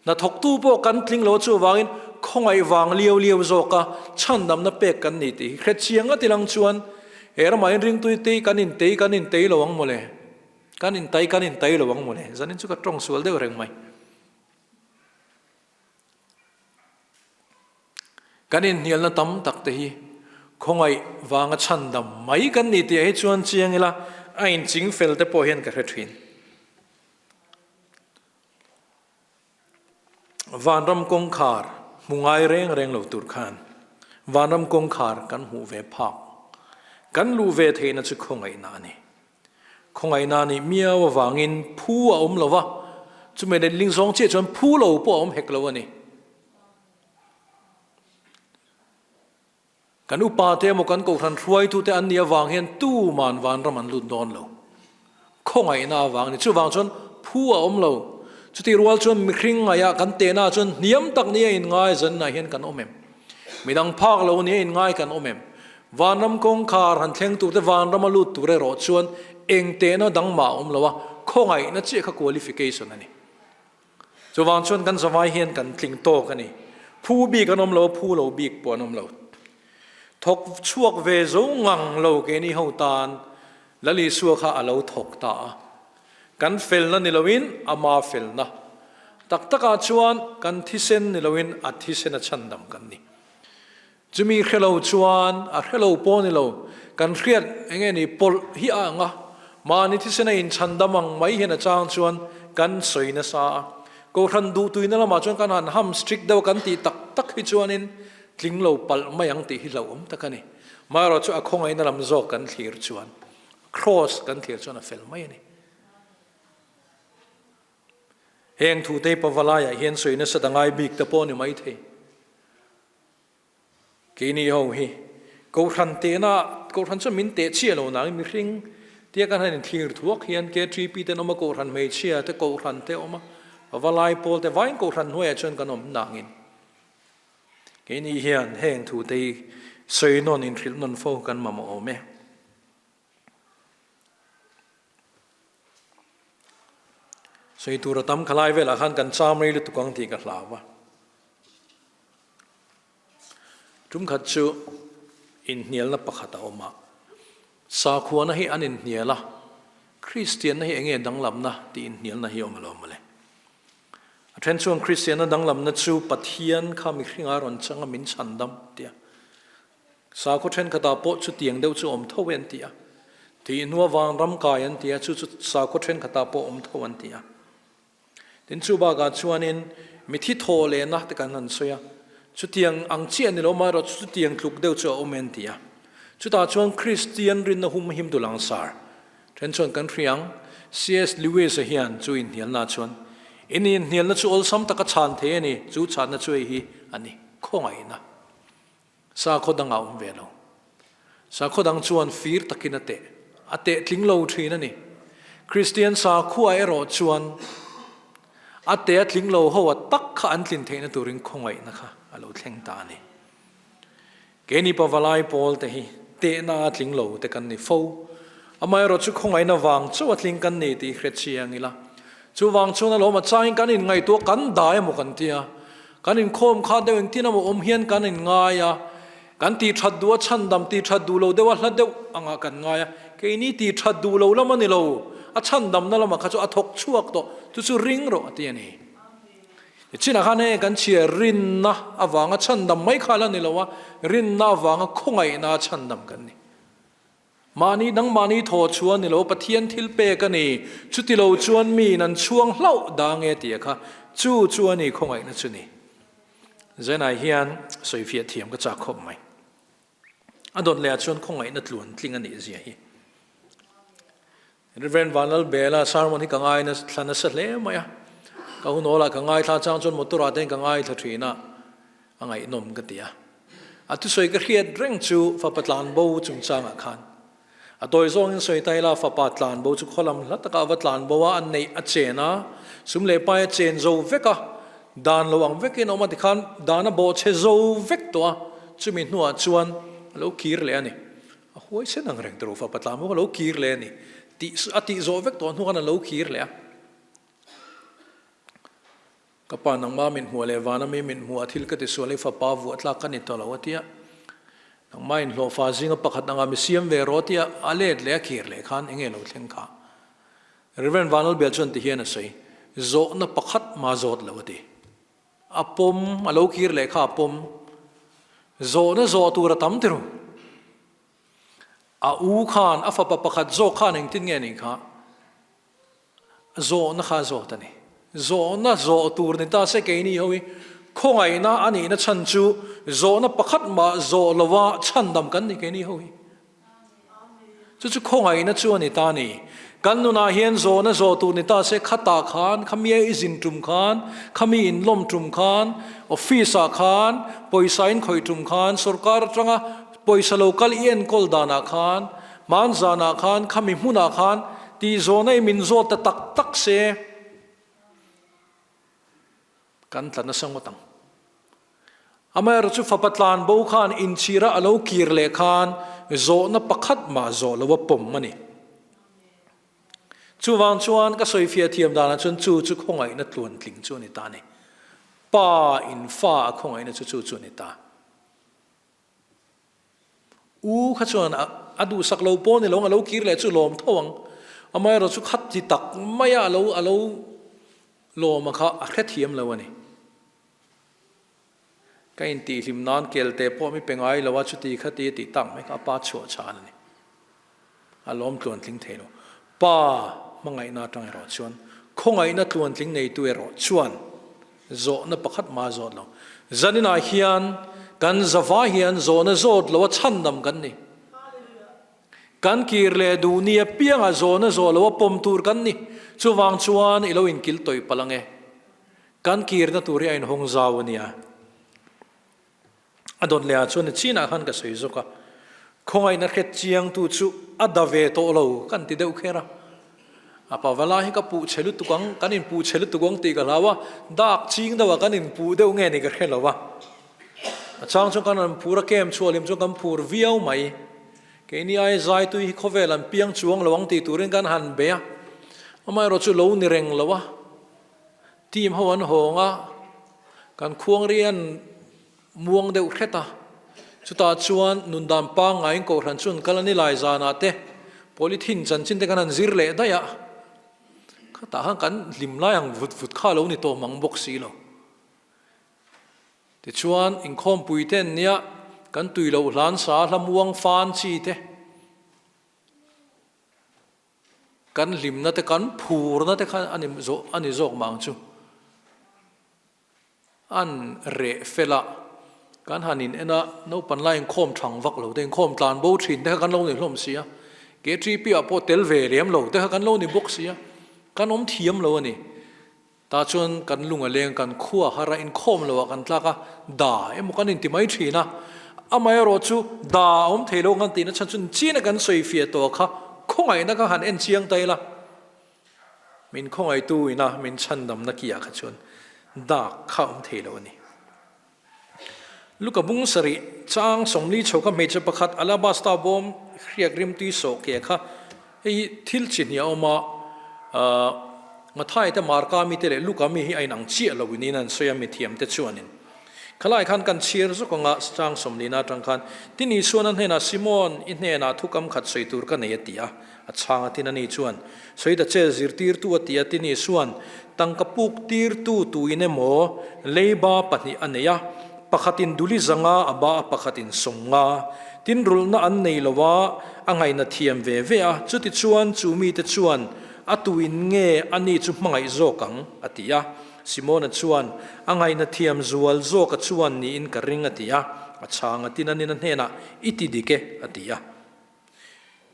hnathawktu pawh kan tling lo chuvangin khawngaih vang liau liau zawka chhandamna pek kan ni tih hi hrechiang a ti lang chuan he ramah hian ringtui te kan intei kan intei lo ang mawle. Kan intai kan intai lo ang mawle, zanin chu ka tawng sual deuh reng mai. Kan inhnialna tam tak te hi khawngaih vanga chhandam mai kan ni tih ah hi chuan chiang ila a inching fel te pawh hian ka hre thin. Vanram kawngkhar hmu ngai reng reng lo tur khan vanram kawngkhar kan hmuh ve phak, kan luh ve theihna chu khawngaihna a ni. Khawngaihna nih miau avangin phu a awm lo va, chumi letling zawng chiah chuan phu lo pawh a awm hek lo a ni. Kan upa te emaw kan kohhran hruaitute an nih avang hian tuman vanram an lut dawn lo. Khawngaihna avang a ni. Chuvang chuan phu a awm lo. Chutih rual chuan mihring ngaihah kan tehna chuan hniam tak nia inngai zanah hian kan awm em? Midang phak lo nia inngai kan awm em? Vanram kawngkhar han thleng tur te vanrama lut tur erawh chuan eng tehna dang mah a awm lo a, khawngaihna chiah kha qualification a ni. Chuvang chuan kan zavai hian kan tling tawk a ni. Phu bik an awm lo a, phu lo bik pawh an awm lo. Thawk chhuak ve zo ngang lo keini ho tan Lal Isua kha a lo thawk ta a. Kan felna ni loin ama felna. Tak takah chuan kan thisen ni loin a thisen a chhandam kan ni. Chumi hre lo chuan a hre lo pawh ni lo, kan hriat eng nge ni pawlh hi a ang a, mahni thisen a inchhandam ang mai hian a chang chuan kan sawi nasa a. Kohhran duhtuina lamah chuan kan han ham strict deuh a kan tih tak tak hi chuanin tling lo palh mai ang tih hi hlauhawm tak a ni. Maherawh chu a khawngaihna lam zawk kan thlir chuan cross kan thlir chuan a fel mai a ni. Heng thute pavalaiah hian sawi nasa ta ngai bik te pawh ni mai thei. Keini ho hi Kohhran tehna, Kohhran chuan min teh chiah lo nangin mihring tia kan han inthlir thuak hian KTP te an awm a, Kohhran hmeichhia te, Kohhran te a awm a, pavalai pawl te vaiin Kohhran hnuaiah chuan kan awm nangin keini hian heng thute hi sawi nawn inhrilh nawn fo kan mamawh awm e. Sawi tur a tam khalai velah khan kan cham rei lutuk ang tih ka hlau a. Tumkhat chu inhnialna pakhat a awm a, sakhuana hi an inhnial a, Kristianna hi enge danglamna tih inhnialna hi a awm alawm mawle. A then chuan Kristianna danglamna chu Pathian kha mihringa rawn changa min chhandam tia. Sakhaw thenkhatah pawh chutiang deuh chu awm tho e an ti a. Tih hnua vanram kai an ti a, chu chu sakhaw thenkhatah pawh awm tho an ti a. Tin, chu bakah chuanin mithi thaw lehna te kan han sawi a, chutiang ang chiah ni lo amaherawh chu chutiang tluk deuh chu a awm e an ti a. Chutah chuan Kristian rinna hum him tu langsar then chuan kan hria ang. CS Lewis-a hian chu inhnialna chuan, In inhnialna chu awlsam taka chhan thei a ni, chu chhanna chu hei hi a ni, khawngaihna. Sakhaw dang a awm ve lo. Sakhaw dang chuan fir takin a teh a teh tling lo thin a ni. Kristian sakhua erawh chuan a teh a tling lo ho a tak kha an tlin theihna turin khawngaihna kha a lo thleng ta a ni. Keini pavalai pawl te hi tehna a tling lo te kan ni fo. Amaherawh chu khawngaihna vang chauh a tling kan ni tih hre chiang ila. Chuvang chuan alawm a changin kan inngaihtuah kan dai emaw kan tia. Kan inkhawm kha deuh engtin emaw awm hian kan inngai a, kan tih that duh a chhandam tih that duh lo deuh a hla deuh angah kan ngai a, keini tih that duh lo lam a ni lo, a chhandamna lamah kha chu a thawk chhuak tawh, chu chu ring rawh a ti a ni. Chinah khan heng kan chhiar rinna avanga chhandam mai kha la ni lo a, rinna avanga khawngaihna a chhandam kan ni. Mahni nangmahni thaw chuan ni lo, Pathian thil pek a ni, chuti lo chuan miin an chhuang hlauh dang e tih a kha, chu chu a ni khawngaihna chu ni. Zenai hian sawifiah thiam ka chak khawp mai. A dawt leh ah chuan khawngaihna tluan tling a nih zia hi. Rev. Vanlalbela sermon hi ka ngai thla nasa hle mai a, ka hunawlah ka ngaithla chang chuan motor ah te hian ka ngaithla thin a, a ngaihnawm ka ti a. A thusawi ka hriat reng chu fapa tlan bo chungchangah khan a tawi zawngin sawi ta ila, fapa tlan bo chu khawlam hla takah a va tlan bo a, a neih a chen a, sum leh pai a chen zo vek a, dan lo ang vekin a awm a tikhan dan a bawhchhe zo vek tawh a, chumi hnuah chuan a lo kir leh a ni. A huaisen ang reng tur fapa tlan bo kha a lo kir leh a ni tih a tih zawh vek tawh hnu khan a lo kir leh a. Ka pa nangma min hmuh leh vana mi min hmuh a thil ka ti sual i fapa vuah tlak ka ni tawh lo a tia. Nangma inhlawhfa zinga pakhat anga mi siam ve rawh a tia a let leh a khir leh khan enge lo thleng kha. Rev. Vanlalbel chuan ti hian a sawi, Zawhna pakhat ma zawt lo a ti. A pawm, a lo kir leh kha a pawm. Zawhna zawh tur a tam ti ru. A u khan, a fapa pakhat zawk khan engtin nge nih kha? Zawhna kha zawt a ni. Zawhna zawh tur ni ta se keini ho hi khawngaihna a nihna chhan chu zawhna pakhat mah zawh lova chhandam kan ni keini ho hi. Chu chu khawngaihna chu a ni ta a ni. Kan nunah hian zawhna zawh tur ni ta se khatah khan, khamia i zin tum khan, khami inlawm tum khan, office ah khan, pawisa in khawih tum khan, sorkar atanga pawisa lo kal i enkawl danah khan, Hmanzanah khan khami hmunah khan tih zawhna i min zawt ta tak tak se kan tla nasa ngawt ang. Amaherawh chu fapa tlan bo khan inchhira a lo kir leh khan zawhna pakhat mah zawh lo a pawm a ni. Chuvang chuan ka sawifiah thiam danah chuan chu chu khawngaihna tluantling chu a ni ta a ni. Pa in fa a khawngaihna chu chu chu a ni ta. U kha chuan a duhsak lo pawh ni lo ang, a lo kir leh chu lawm tho ang. Amaherawh chu khat ti tak maia a lo a lo lawm a kha a hrethiam lo a ni. Ka intihhlim nan kelte pawh mi pe ngai lo a, chuti kha ti a tih tak mai kha a pa chhuah chhan a ni. A lawm tluantling thei lo. Pa hmangaihna atang erawh chuan khawngaihna tluantling neitu erawh chuan zawhna pakhat mah a zawt lo. Zaninah hian kan zava hian zawhna zawt lo a chhandam kan ni. Kan kir leh duh ni apiangah zawhna zawh lo a pawm tur kan ni. Chuvang chuan i lo inkil tawih palh ang e. Kan kirna tur hi a inhawng zau a nia. A dawt leh ah chuan chinah khan ka sawi zawk a, khawngaihna hret chiangtu chu a da ve tawh lo kan ti deuh kher a. A pavala hi ka puh chhe lutuk ang, kan inpuh chhe lutuk ang tih ka hlau a, dak ching deuh ah kan inpuh deuh nge ni ka hre lo a. A chang chuan kan rawn phur a, camp chhuah hlim chuan kan phur viau mai. Keini ai zaitui hi khawvel an piang chuang lo ang tih turin kan han bei a, amaherawh chu lo ni reng lo a. Team ho an hawng a, kan khuang ri an muang deuh hret a, chutah chuan nundan pangngaiin kohhran chu an kal a ni lai zanah te polythene chanchin te kan han zir leh daih a, khatah khan kan hlim lai ang vut vut kha lo ni tawh mang bawk si lo. Tichuan inkhawmpui te an nia, kan tui loh hlan sa hla muang fan chi te, Kan hlimna te kan phurna te kha a ni zawh a ni zawk mah ang chu. An reh fel a, kan han in en a, naupang lai inkhawm thang vak lo te, inkhawm tlan bo thin te kha kan lo ni hlawm si a, KTP ah pawh tel ve lem lo te kha kan lo ni bawk si a, kan awm thiam lo a ni. Tah chuan kan lung a leng, kan khua har a, inkhawm lo ah kan tlak a, da emaw kan inti mai thin a. Amaherawh chu da a awm thei lo kan tihna chhan chu chin a kan sawi fiah tawh kha khawngaihna kha han en chiang ta ila. Min khawngaihtu ina min chhandamna kiah kha chuan dak kha a awm thei lo a ni. Luka bung sarih chang 40 chho kha hmeichhe pakhat alabasta bawm hriak rimtui sawh ke kha hei hi thil chi hnih a awm a, Mathai te Marka mi te leh Luka mi hi a inang chiah lo in an sawi a mithiam te chuanin khalai khan kan chhiar zawk anga chang 40 na atang khan tin Isuan a hnenah Simon i hnenah thukam khat sawi tur ka nei a ti a, A chhang a tin a ni chuan, Sawi ta che, zirtirtu a ti a ti ni chuan, Tangka puk tirtu tuin emaw leiba pahnih a nei a, pakhatin duli zanga a ba a pakhatin sawng nga. Tin rulhna an nei lo a, a ngaihna thiam ve ve a, chuti chuan chu mite chuan a tuin nge a ni chu hmangaih zawk ang? a ti a. Simona chuan, A ngaihna thiam zual zawka chuan niin ka ring a ti a. A chhang a tin a nina hnenah, I ti dik e, a ti a.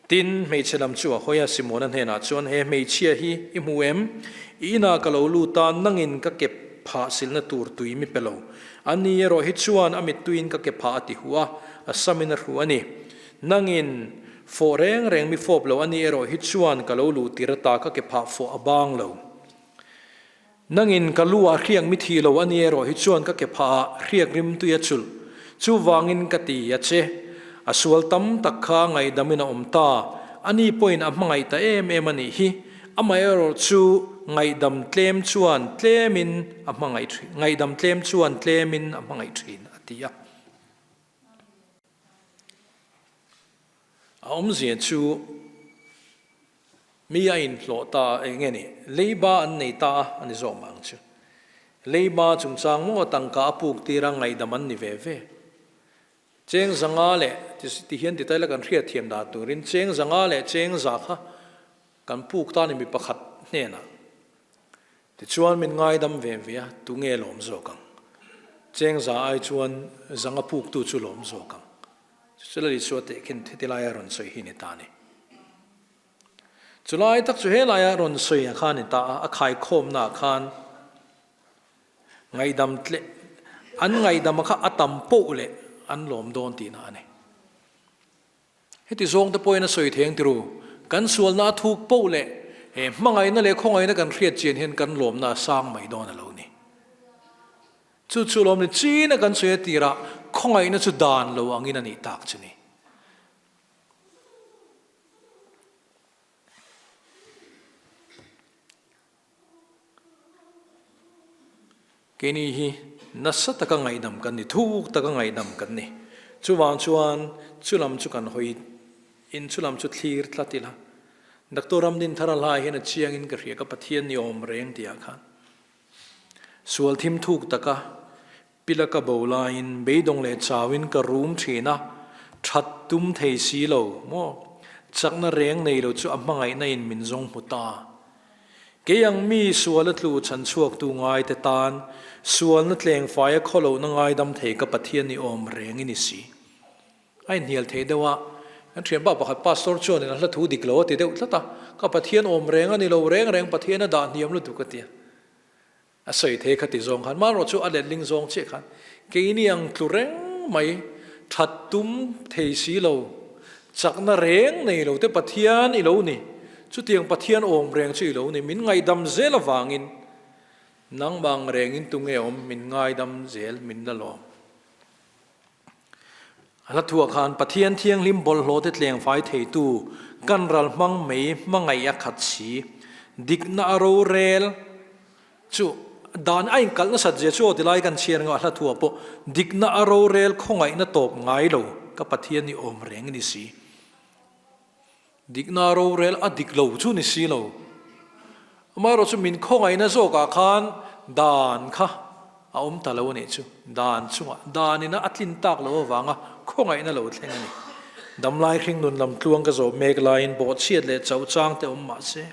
Tin, hmeichhe lam chu a hawi a, Simona hnenah chuan, He hmeichhia hi i hmu em? I inah ka lo lut a, nangin ka ke phah silna tur tui mi pe lo. Ani erawh hi chuan a mittuiin ka ke phah a ti huh a, a samin a hru a ni. Nangin fawh reng reng mi fawp lo, ani erawh hi chuan ka lo luh tir ata ka ke phah fawh a bang lo. Nangin ka lu ah hriak mi thi lo ani erawh hi chuan ka ke phah ah hriak rim tui a chulh. Chuvangin ka ti a che. A sual tam tak kha ngaihdam in a awm ta. Ani pawhin a hmangaih ta em em a nih hi. Amaherawh chu ngaihdam tlem chuan tlem in a hmangaih thin, ngaihdam tlem chuan tlem in a hmangaih thin a ti a. A awmzia chu Mi a inhlawh ta a, eng nge ni? Leiba an nei ta a, a ni zawk mah ang chu. Leiba chungchang maw tangka a puk tir a, ngaihdam an ni ve ve. Cheng zanga leh, ti hian ti taila kan hriatthiam dan turin, cheng zanga leh cheng za kha kan puk ta ni mi pakhat hnenah. Tichuan min ngaidam ve ve a, tunge lawm zawk ang? Cheng za ai chuan zanga puktu chu lawm zawk ang. Chulai Isua tehkhin heti laia rawn sawi hi ni ta a ni. Chulai tak chu helaia rawn sawi a kha ni ta a, a khaikhawmna ah khan ngaihdam tle, an ngaihdam a kha a tam poh leh an lawm dawn tihna a ni. Heti zawng te pawhin a sawi thei ang tiru, kan sualna a thuk poh leh he hmangaihna leh khawngaihna kan hriat chian hian kan lawmna a sang mai dawn a lo ni. Chu chu lawm ni china kan sawi a tirah khawngaihna chu dan lo angin a nih tak chu ni. Keini hi nasa taka ngaihdam kan ni, thuk taka ngaihdam kan ni. Chuvang chuan chulam chu kan hawi in chulam chu thlir tlat ila. Doctor Ramdinthara hlai hian a chiangin ka hria ka Pathian ni awm reng tihah khan. Sual thim thuk taka pila ka bo laiin beidawng leh chauin ka rum thin a, that tum thei si lo maw? Chakna reng nei lo chu a hmangaihna in min zawng hmu ta. Kei ang mi sual a tlu chhan chhuaktu ngai te tan sualna tleng faia khawlohna ngaidam thei ka Pathian ni awm reng i ni si. A inhnial thei deuh a, kan thianpa pakhat pastor chuanin a hla thu dik lo a ti deuh tlat a, ka Pathian awm reng a ni lo reng reng Pathian a dah hniam lutuk a ti a. A sawi thei kha ti zawng khan mahrawh chu a letling zawng chiah khan keini ang tlu reng mai that tum thei si lo, chakna reng nei lo te Pathian i lo ni, chutiang Pathian awm reng chu i lo ni, min ngaihdam zel avangin nangmah ang rengin tunge awm min ngaidam zel min la lawm. A hla thuah khan Pathian thianghlim bawlhhlawh te tlengfai theitu kan ral hmang mei hmangaih a khat si. Dikna a rorel chu dan a inkalh nasat zia chu aw tilai kan chhiar ngah a hla thuah pawh dikna a rorel khawngaihna tawp ngai lo ka Pathian i awm reng ni si. Dikna a rorel a dik lo chu ni si lo. Amaherawh chu min khawngaihna zawkah khan dan kha a awm ta lo a nih chu. Dan chungah danina a tlin tak loh avanga khawngaihna lo thleng a ni. Damlai hring nun lam tluang ka zawh mek laiin bawhchhiat leh chauh chang te awm mah se,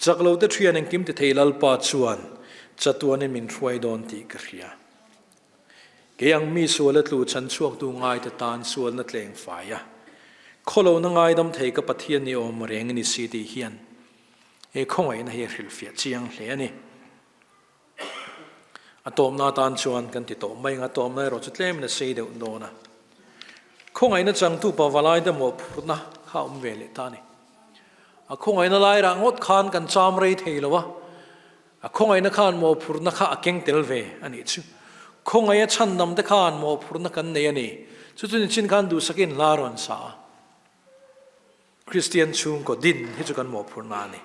chak lo te thian engkim ti thei Lalpa chuan chatuanin min hruai dawn tih ka hria. Kei ang mi suala tlu chhan chhuaktu ngaite tan sualna tleng fai a, khawlohna ngaidam thei ka Pathian ni awm reng ni si tih hian he khawngaihna hi a hrilhfiah chiang hle a ni. A tawpna atan chuan kan ti tawh mai ang, a tawpna erawh chu tlemin a sei deuh dawn a. Khawngaihna changtu pa valaite mawhphurhna kha a awm ve leh ta a ni. A khawngaihna lai rah ngawt khan kan cham rei thei lo a, A khawngaihna khan mawhphurhna kha a keng tel ve a nih chu. Khawngaih a chhandam te khan mawhphurhna kan nei a ni. Chu chu nichin khan duhsakin hla rawn sa a. Kristian chhungkaw din hi chu kan mawhphurhna a ni.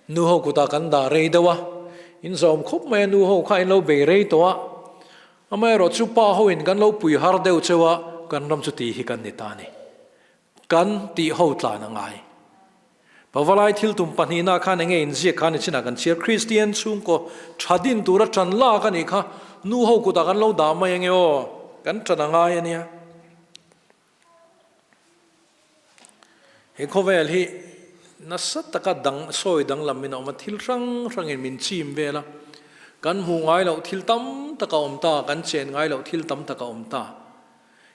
Nu ho kutah kan dah rei deuh a, in zawm khawp mai a nu ho kha in lo bei rei tawh a. Amaherawh chu pa ho in kan lo pui har deuh cheu a, kan ram chu ti hi kan ni ta a ni. Kan tih ho tlan a ngai. Pavalai thil tum pahnihna khan enge inziak kha ni chinah kan chhiar Kristian chhungkaw tha din tura tan lak a nih kha nu ho kutah kan lo dah mai ange aw, kan tan a ngai a nia. He khawvel hi nasa taka dang sawi danglam in a awm a, thil hrang hrangin min chim vel a, kan hmuh ngai loh thil tam tak a awm ta, kan chen ngai loh thil tam tak a awm ta.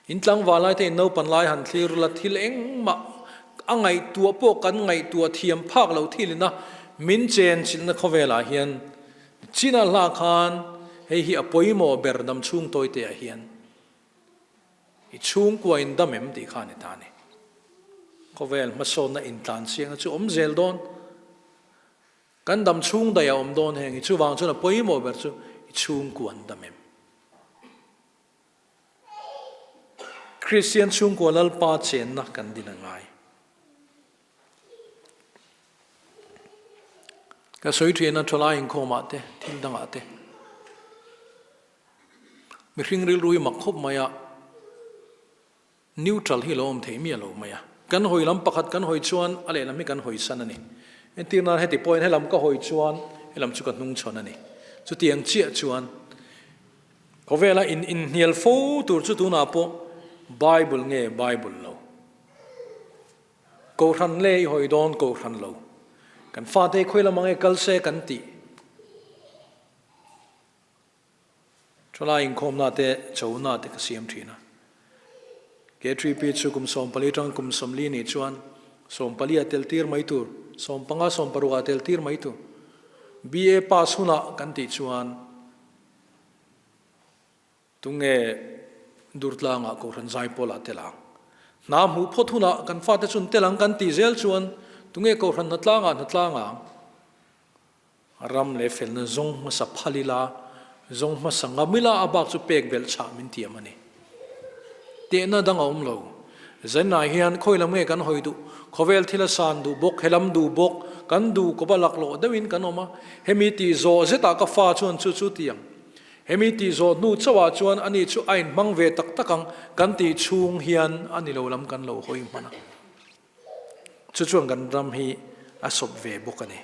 In tlangval lai te in naupan lai han thlir la thil engmah a ngaihtuah pawh kan ngaihtuah thiam phak lo thil ina min chen chilhna khawvelah hian China hla khan hei hi a pawimawh ber dam chhung tawi te ah hian i chhungkua in dam em tih kha a ni ta a ni. Khawvel hmasawnna intlan chiangna chu awm zel dawn. Kan dam chhung daih a awm dawn heng hi chuvang chuan a pawimawh ber chu i chhungkua an dam em. Kristian chhungkua Lalpa chenna kan din a ngai. Ka sawi thin a thalai inkhawmah te, thil dangah te. Mihring rilru hi mak khawp mai a, neutral hi lo awm thei miah lo mai a. Kan hawi lam pakhat kan hawi chuan a lehlam hi kan hawi san a ni. Entir nan heti pawhin helam ka hawi chuan helam chu ka hnung chhawn a ni. Chutiang chiah chuan Khawvela in inhnial fo tur chu tunah pawh Bible nge Bible lo? Kohhran le i hawi dawn kohhran lo. Kan fate hi khawi lamah nge kal se kan tih? Thalai inkhawmna te chona te ka siam thin a. K3P chu kum 14 tang kum 40 nih chuan 14 a tel tir mai tur, 15 16 a tel tir mai tur. BA pass hunah kan tih chuan Tunge Durtlangah Kohhran Zaipawlah tel ang? Hna hmuh phawt hunah kan fate chun tel ang kan tih zel chuan tunge Kohhran hnatlangah hnatlang ang? Ram leh felna zawng hmasa phal ila, zawng hmasa ngam ila a bak chu pek belh chhah min tiam a ni. Tehna dang a awm lo. Zainah hian khawi lam nge kan hawi duh? Khawvel thil a san duh bawk, helam duh bawk, kan duh kawp a laklawh deuhin kan awm a. Hemi tih zawh zetah ka fa chuan chu chu ti ang. Hemi tih zawh hnu chauhah chuan ani chu a inhmang ve tak tak ang kan tih chhung hian a ni lo lam kan lo hawi hman a. Chu chuan kan ram hi a sawp ve bawk a ni.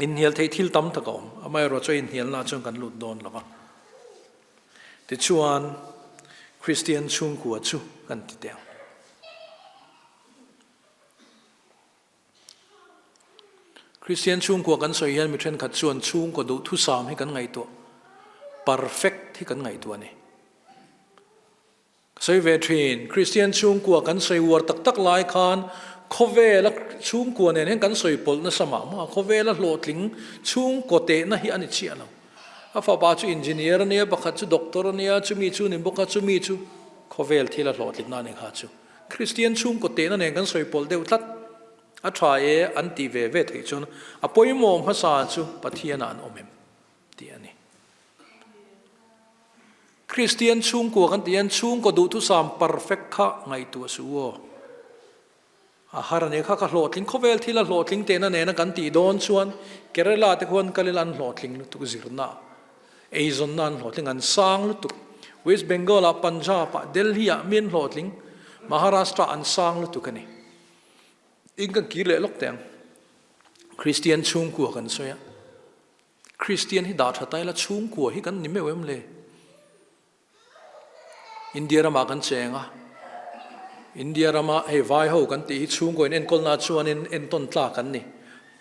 Inhnial theih thil tam tak a awm. Amaherawhchu a inhnialnaah chuan kan lut dawn lo va. Tichuan, Kristian chhungkua chu kan ti teh ang. Kristian chhungkua kan sawi hian mi thenkhat chuan chhungkaw duhthusam hi kan ngaihtuah, perfect hi kan ngaihtuah a ni. Ka sawi ve thin, Kristian chhungkua kan sawi uar tak tak lai khan Khawvela chhungkua nen hian kan sawi pawlh nasa mah mah a, khawvela hlawhtling chhungkaw tehna hi a ni chiah lo. A fapa chu engineer a nia, pakhat chu doctor a nia, chumi chu ni bawk a, chumi chu khawvel thil a hlawhtlinna a ni kha chu. Kristian chhungkaw tehna nen kan sawi pawlh deuh tlat. A tha e an tih ve ve theih chuan a pawimawh hmasa chu Pathianah an awm em tih a ni. Kristian chhungkua kan tih hian chhungkaw duhthusam perfect kha ngaihtuah suh u aw. A har a nia kha ka hlawhtling khawvel thil a hlawhtling tehna nena kan tih dawn chuan Kerala te khuan kal ila an hlawhtling lutuk zirna eizawnna an hlawhtling an sang lutuk West Bengal ah Punjab ah Delhi ah mi an hlawhtling Maharashtra an sang lutuk a ni. In kan kir leh lawk teh ang. Kristian chhungkua kan sawi a. Kristian hi dah tha ta ila chhungkua hi kan ni meuh em le? India ramah kan cheng a, India rama hei vai ho kan tih hi chhungkaw in enkawlna chuanin entawn tlak an ni.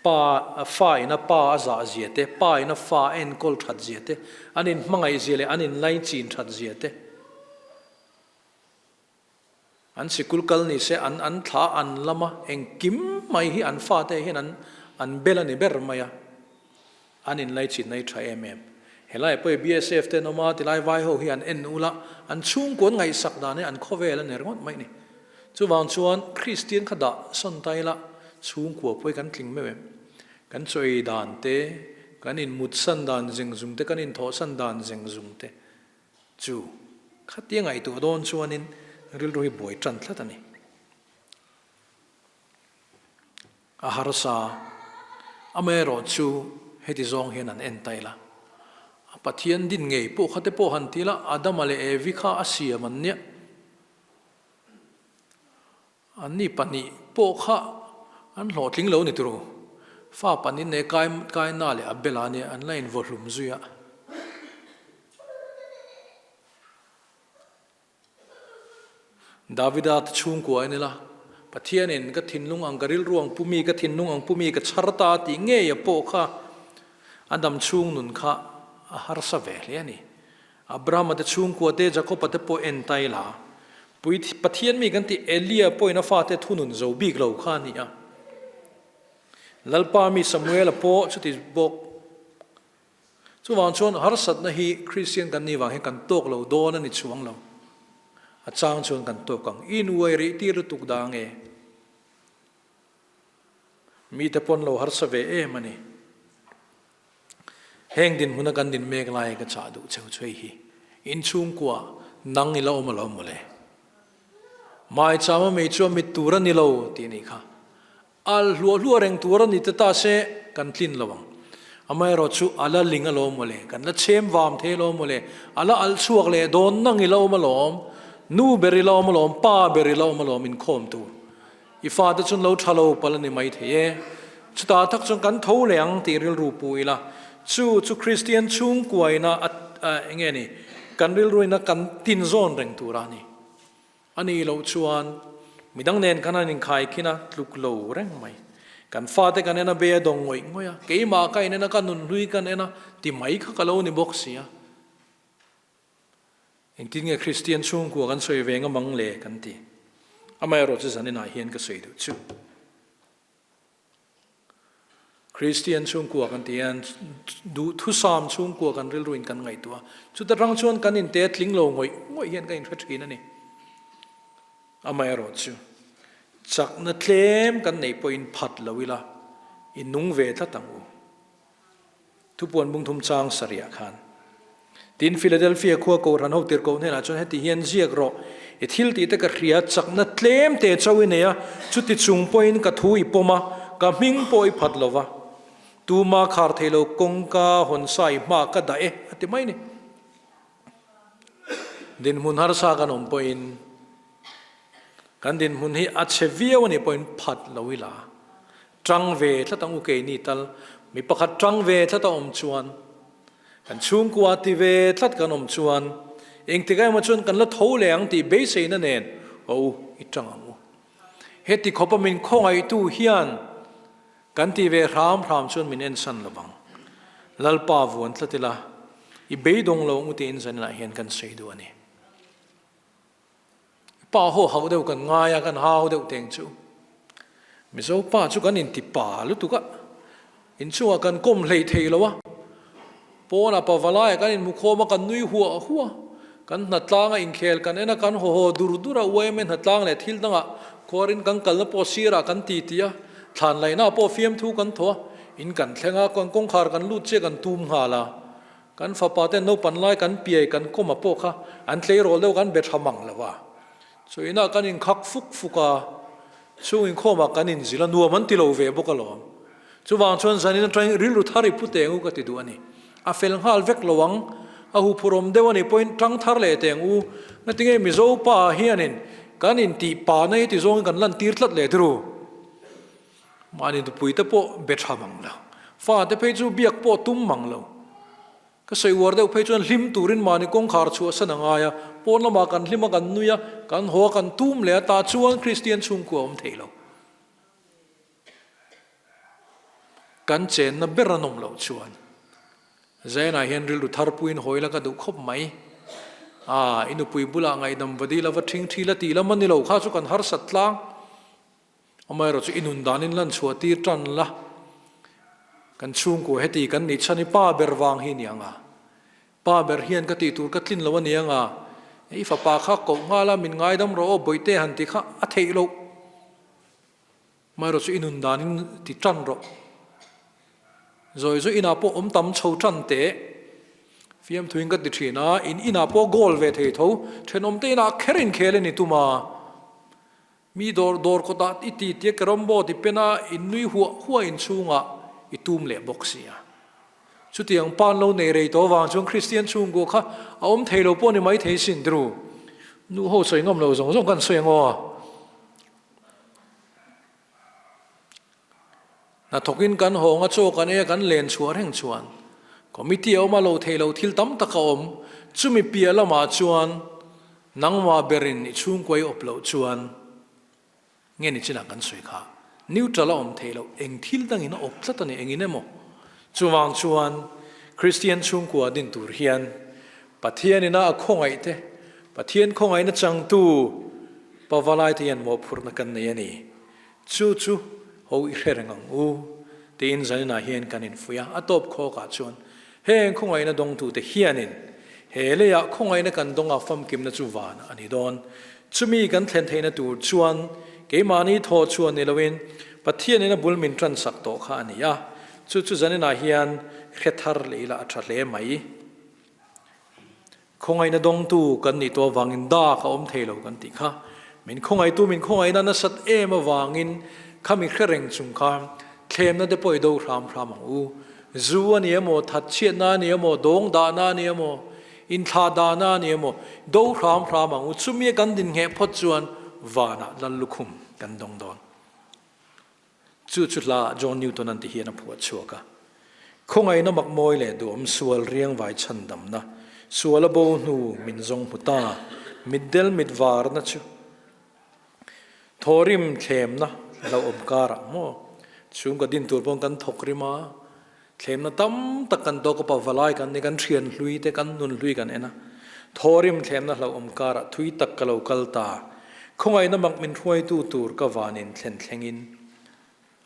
Pa, fa in a pa a zah zia te, pa in a fa a enkawl that zia te, an in hmangaih zia leh an in laichin that zia te. An sikul kal ni se an an thla an lam a, engkim mai hi an fate hian an an bel a ni ber mai a, an inlaichin na hi tha em em. Helai pawh hi BSF te an awm a, tilai vai ho hi an en ul a, an chhungkaw an ngaihsak dan hi an khawvel a ni ringawt mai a ni. Chuvang chuan Kristian kha dah sawn ta ila chhungkua pawh hi kan tling meuh em. Kan chaw ei dan te, kan inmutsan dan zeng zung te, kan inthawhsan dan zeng zung te, Chu khatia ngaihtuah dawn chuanin rilru hi buai tan tlat a ni. A harsa, amaherawh chu heti zawng hian an en ta ila. A Pathian din ngei pawh kha te pawh han ti ila, Adama leh Evi kha a siam an nia. Anni pahnih pawh kha an hlawhtling lo ni turu. Fa pahnih nei kai Kaina leh Abela nia an la invaw hlum zui a. Davida te chhungkua en ila, Pathianin ka thinlung ang ka rilru ang pumi, ka thinlung ang pumi ka chhar ta tih ngeia pawh kha a dam chhung nun kha a harsa ve hle a ni. Abrahama te chhungkua te, Jakoba te pawh en ta ila, pui Pathian mi kan tih Elia pawhin a fate thunun zo bik lo kha a ni a. Lalpa mi Samuela pawh chuti bawk. Chuvang chuan harsatna hi Kristian kan nih vang hian kan tawk lo dawn a ni chuang lo. A chang chuan kan tawk ang. I inuai rih tir lutuk dah nge? Mite pawn lo harsa ve em a ni. Heng dinhmuna kan din mek lai ka chah duh cheu chu hei hi, inchhungkua nang i la awm alo mawle. Maichama mei chu a mit tur a ni lo tih nih kha. Al hluah hluah reng tur a ni te ta se kan tlin lo ang. Amaherawh chu a la ling alo mawle, kan la chhem vam thei alo mawle, a la alh chhuak leh dawn nang i la awm alawm, nu ber i la awm alawm, pa ber i la awm alawm inkhawm tur. I fate chuan lo tha lo palh a ni mai thei e. Chutah tak chuan kan tho leh ang tih rilru pu ila, chu chu Kristian chhungkuaina a eng nge ni, kan rilruina kan tinzawn reng tur a ni. A nih loh chuan midang nen khan an inkhai khin a, tluk lo reng mai. Kan fate kan en a, be a dawng ngawih ngawih a, keimah ka inen a, ka nunhlui kan en a, ti mai kha ka lo ni bawk si a. Engtin nge Kristian chhungkua kan sawi ve ngam ang le kan ti. Amaherawh chu zaninah hian ka sawi duh chu. Kristian chhungkua kan ti hian duhthusam chhungkua kan rilruin kan ngaihtuah a. Chuta tang chuan kan inte tling lo ngawih ngawih hian ka inhre thin a ni. Amaherawh chu chakna tlem kan neih pawhin phat lo ila i nung ve tlat ang u. Thupuan bungthum chang sarih khan. Tin, Philadelphia khua Kohhran ho tirhkoh hnenah chuan heti hian ziak rawh, I thil tih te ka hria, chakna tlem te chauh i nei a, chuti chung pawhin ka thu i pawm a, ka hming pawh i phat lo va. Tuma khar thei lo kawngka hawn sa i hma ka dah e, a ti mai ni. Dinhmun harsa kan awm pawhin kan dinhmun hi a chhe viau a nih pawhin phat lo ila. Tang ve tlat ang u keini tal, mi pakhat tang ve tlat a awm chuan, kan chhungkua ti ve tlat kan awm chuan, engtik emaw chuan kan la tho leh ang tih beiseina nen aw u i tang ang u. Heti khawpa min khawngaihtu hian kan ti ve hram hram chuan min ensan lo vang. Lalpa vuan tlat ila, i beidawng lo ang u tiin zaninah hian kan sawi duh a ni. Pa haw hauh deuh kan ngai a, kan hau deuh teng chu. Mizo pa chu kan inti pa lutuk a, inchungah kan kawm hlei thei lo a, pawnah pavalaiah kan inhmukhawm a, kan nui huah huah a, kan hnatlanga inkhel kan en a, kan haw haw dur dur a, UMA hnatlang leh thil dangah khuarin kan kalna pawh sirah kan ti ti a, thlan laihna pawh fiamthu kan thaw a, in kan thleng a, kan kawngkhar kan lut chiah kan tum nghal a, kan fapa ten naupan lai kan piai kan kawm a pawh kha an tleirawl deuh kan be tha mang lo a. Chu inah kan inkhak fuk fuk a, chhung inkhawmah kan inzil a, nuam an ti lo ve bawk alawm. Chuvang chuan zanin atangin rilru thar i pu teng u ka ti duh a ni. A fel nghal vek lo ang, a huphurhawm deuh a nih pawhin tang thar leh teng u. Ngatinge Mizo pa hianin kan intih pa na hi ti zawngin kan lantir tlat leh thiru. Mahni nupui te pawh be tha mang lo, fate phei chu biak pawh tum mang lo. Ka sawi uar deuh phei chuan hlim turin mahni kawngkhar chhuahsan a ngai a, pawn lamah kan hlim a, kan nui a, kan haw a, kan tum leh a, tah chuan Kristian chhungkua a awm thei lo. Kan chenna ber an awm loh chuan Zainah hian rilru thar puiin hawi la ka duh khawp mai. A, i nupui bulah ngaihdam va dil a, va ṭhing ṭhi la tih lam a ni lo kha chu kan harsat tlang. Amaherawh chu i nun danin lan chhuah tir tan la, kan chhungkua heti kan nih chhan hi pa ber vang hi aniang a, pa ber hian ka tih tur ka tlin lo aniang a, i fapa kha koh nghal a min ngaidam rawh aw bawihte han ti kha a theih loh. Amaherawh chu i nun danin ti tan rawh. Zawi zawi inah pawh awm tam chho tan teh. Fiamthuin ka ti thin a, in inah pawh goal ve thei tho, thenawmte inah kher inkhel a ni tum a. Mi dawr dawr kawtah i ti tia carrom board i pen a, in nui huah huah inchhungah i tum leh bawk si a. Chutiang pan lo nei rei tawh avang chuan Kristian chhungkua kha a awm thei lo pawh ni mai thei sin ru. Nu ho sawi ngam lo zawng zawng kan sawi ang aw. Hnathawkin kan hawng a, chaw kan ei a, kan len chhuah reng chuan committee a awm a, lo thei lo thil tam tak a awm. Chumi piah lamah chuan nangmah berin i chhungkua i awp loh chuan nge ni chinah kan sawi kha neutral a awm thei loh, eng thil dangin a awp tlat a ni, engin emaw. Chuvang chuan Kristian chhungkua din tur hian Pathianina a khawngaih te, Pathian khawngaihna changtu pavalai te hian mawhphurhna kan nei a ni. Chu chu ho i hre reng ang u, tiin zaninah hian kan infuih a. A tawp khawkah chuan heng khawngaihna dawngtute hianin he leiah khawngaihna kan dawnga famkimna chu van a ni dawn. Chumi kan thlen theihna tur chuan keimahni thaw chhuah ni loin Pathianin a bul min tansak tawh kha a ni a. Chu chu zaninah hian hre thar leh ila a tha hle mai. Khawngaihna dawngtu kan nih tawh avangin dak a awm thei lo kan tih kha. Min khawngaihtu min khawngaihna nasat em avangin kha mi hre reng chung khan thlemna te pawh i do hram hram ang u. Zu a ni emaw, thatchhiatna a ni emaw, dawng dahna a ni emaw, inthlah dahna a ni emaw, do hram hram ang u. Chumi a kan din ngheh phawt chuan vanah lal lukhum kan dawng dawn. Chu chu hla John Newton an ti hian a phuah chhuak a. Khawngaihna mak mawi leh duhawm sual riang vai chhandamna, sual a bo hnu min zawng hmu ta, mitdel mit varna chu thawrim thlemna hlauhawm karah maw chhungkaw din tur pawn kan thawk rim a, thlemna tam tak kan tawk a, pavalai kan ni, kan thian hlui te, kan nun hlui kan en a, thawrim thlemna hlauhawm karah thui tak ka lo kal ta, khawngaihna mak min hruaitu tur ka vanin thlen thlengin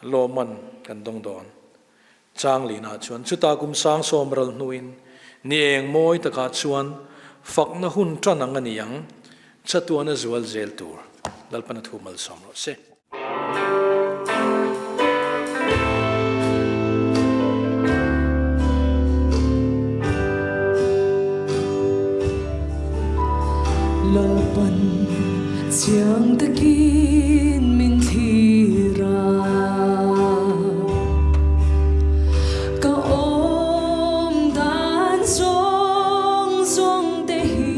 Lawman kan dawng dawn. Changlina chuan chutah kum sang sawm ral hnuin ni eng mawi takah chuan fakna hun tan ang a ni ang, chatuana zual zel tur Lalpana thu malsawm rawh se. Lalpan chiang takin min thlir a, ka awm dan zawng zawng te hi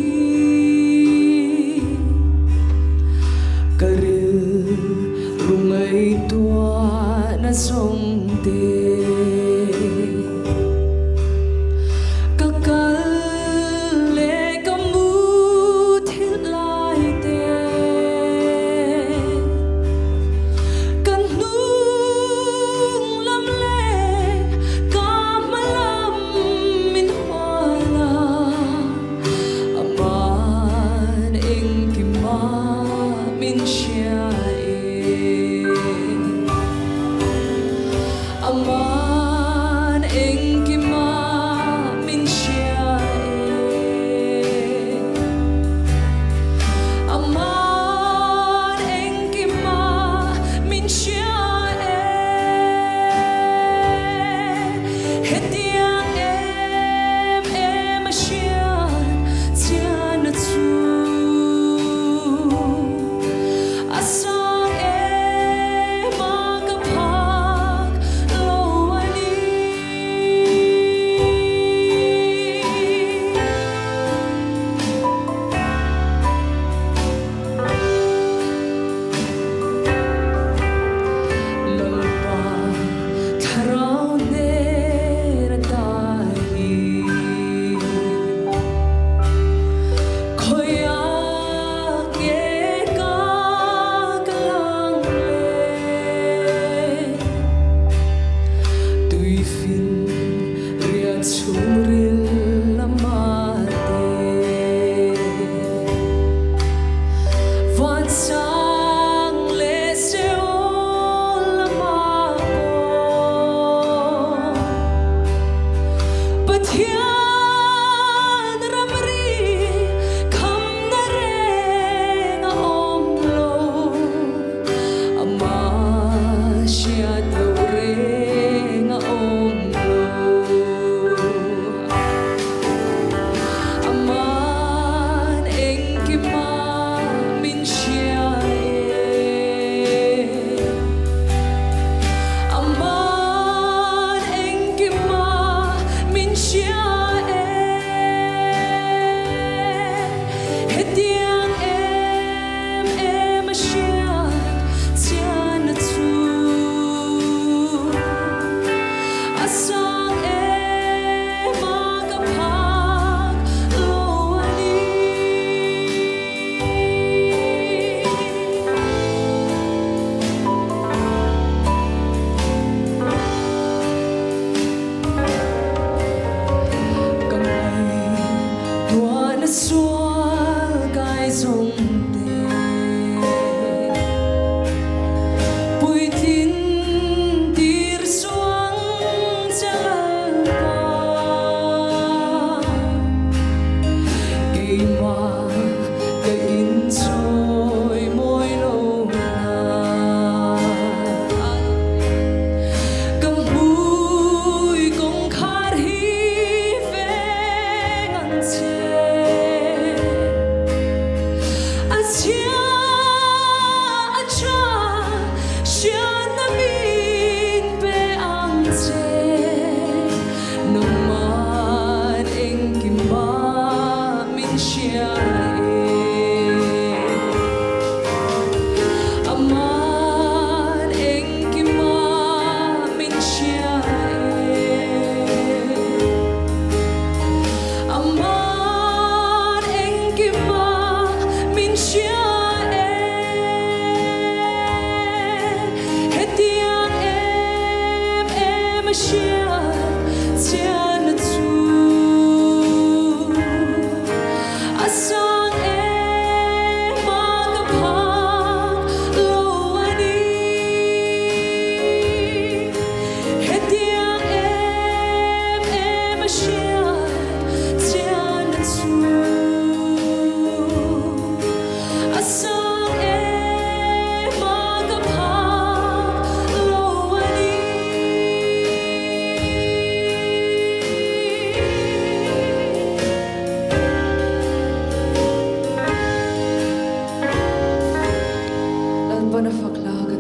ka rilru ngaihtuahna zawng te. Ka kal leh ka mu thil lai te Kan hnung lam leh ka hma lam min hual a, Aman engkim ah min hria e.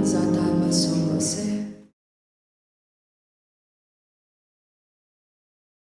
Zata.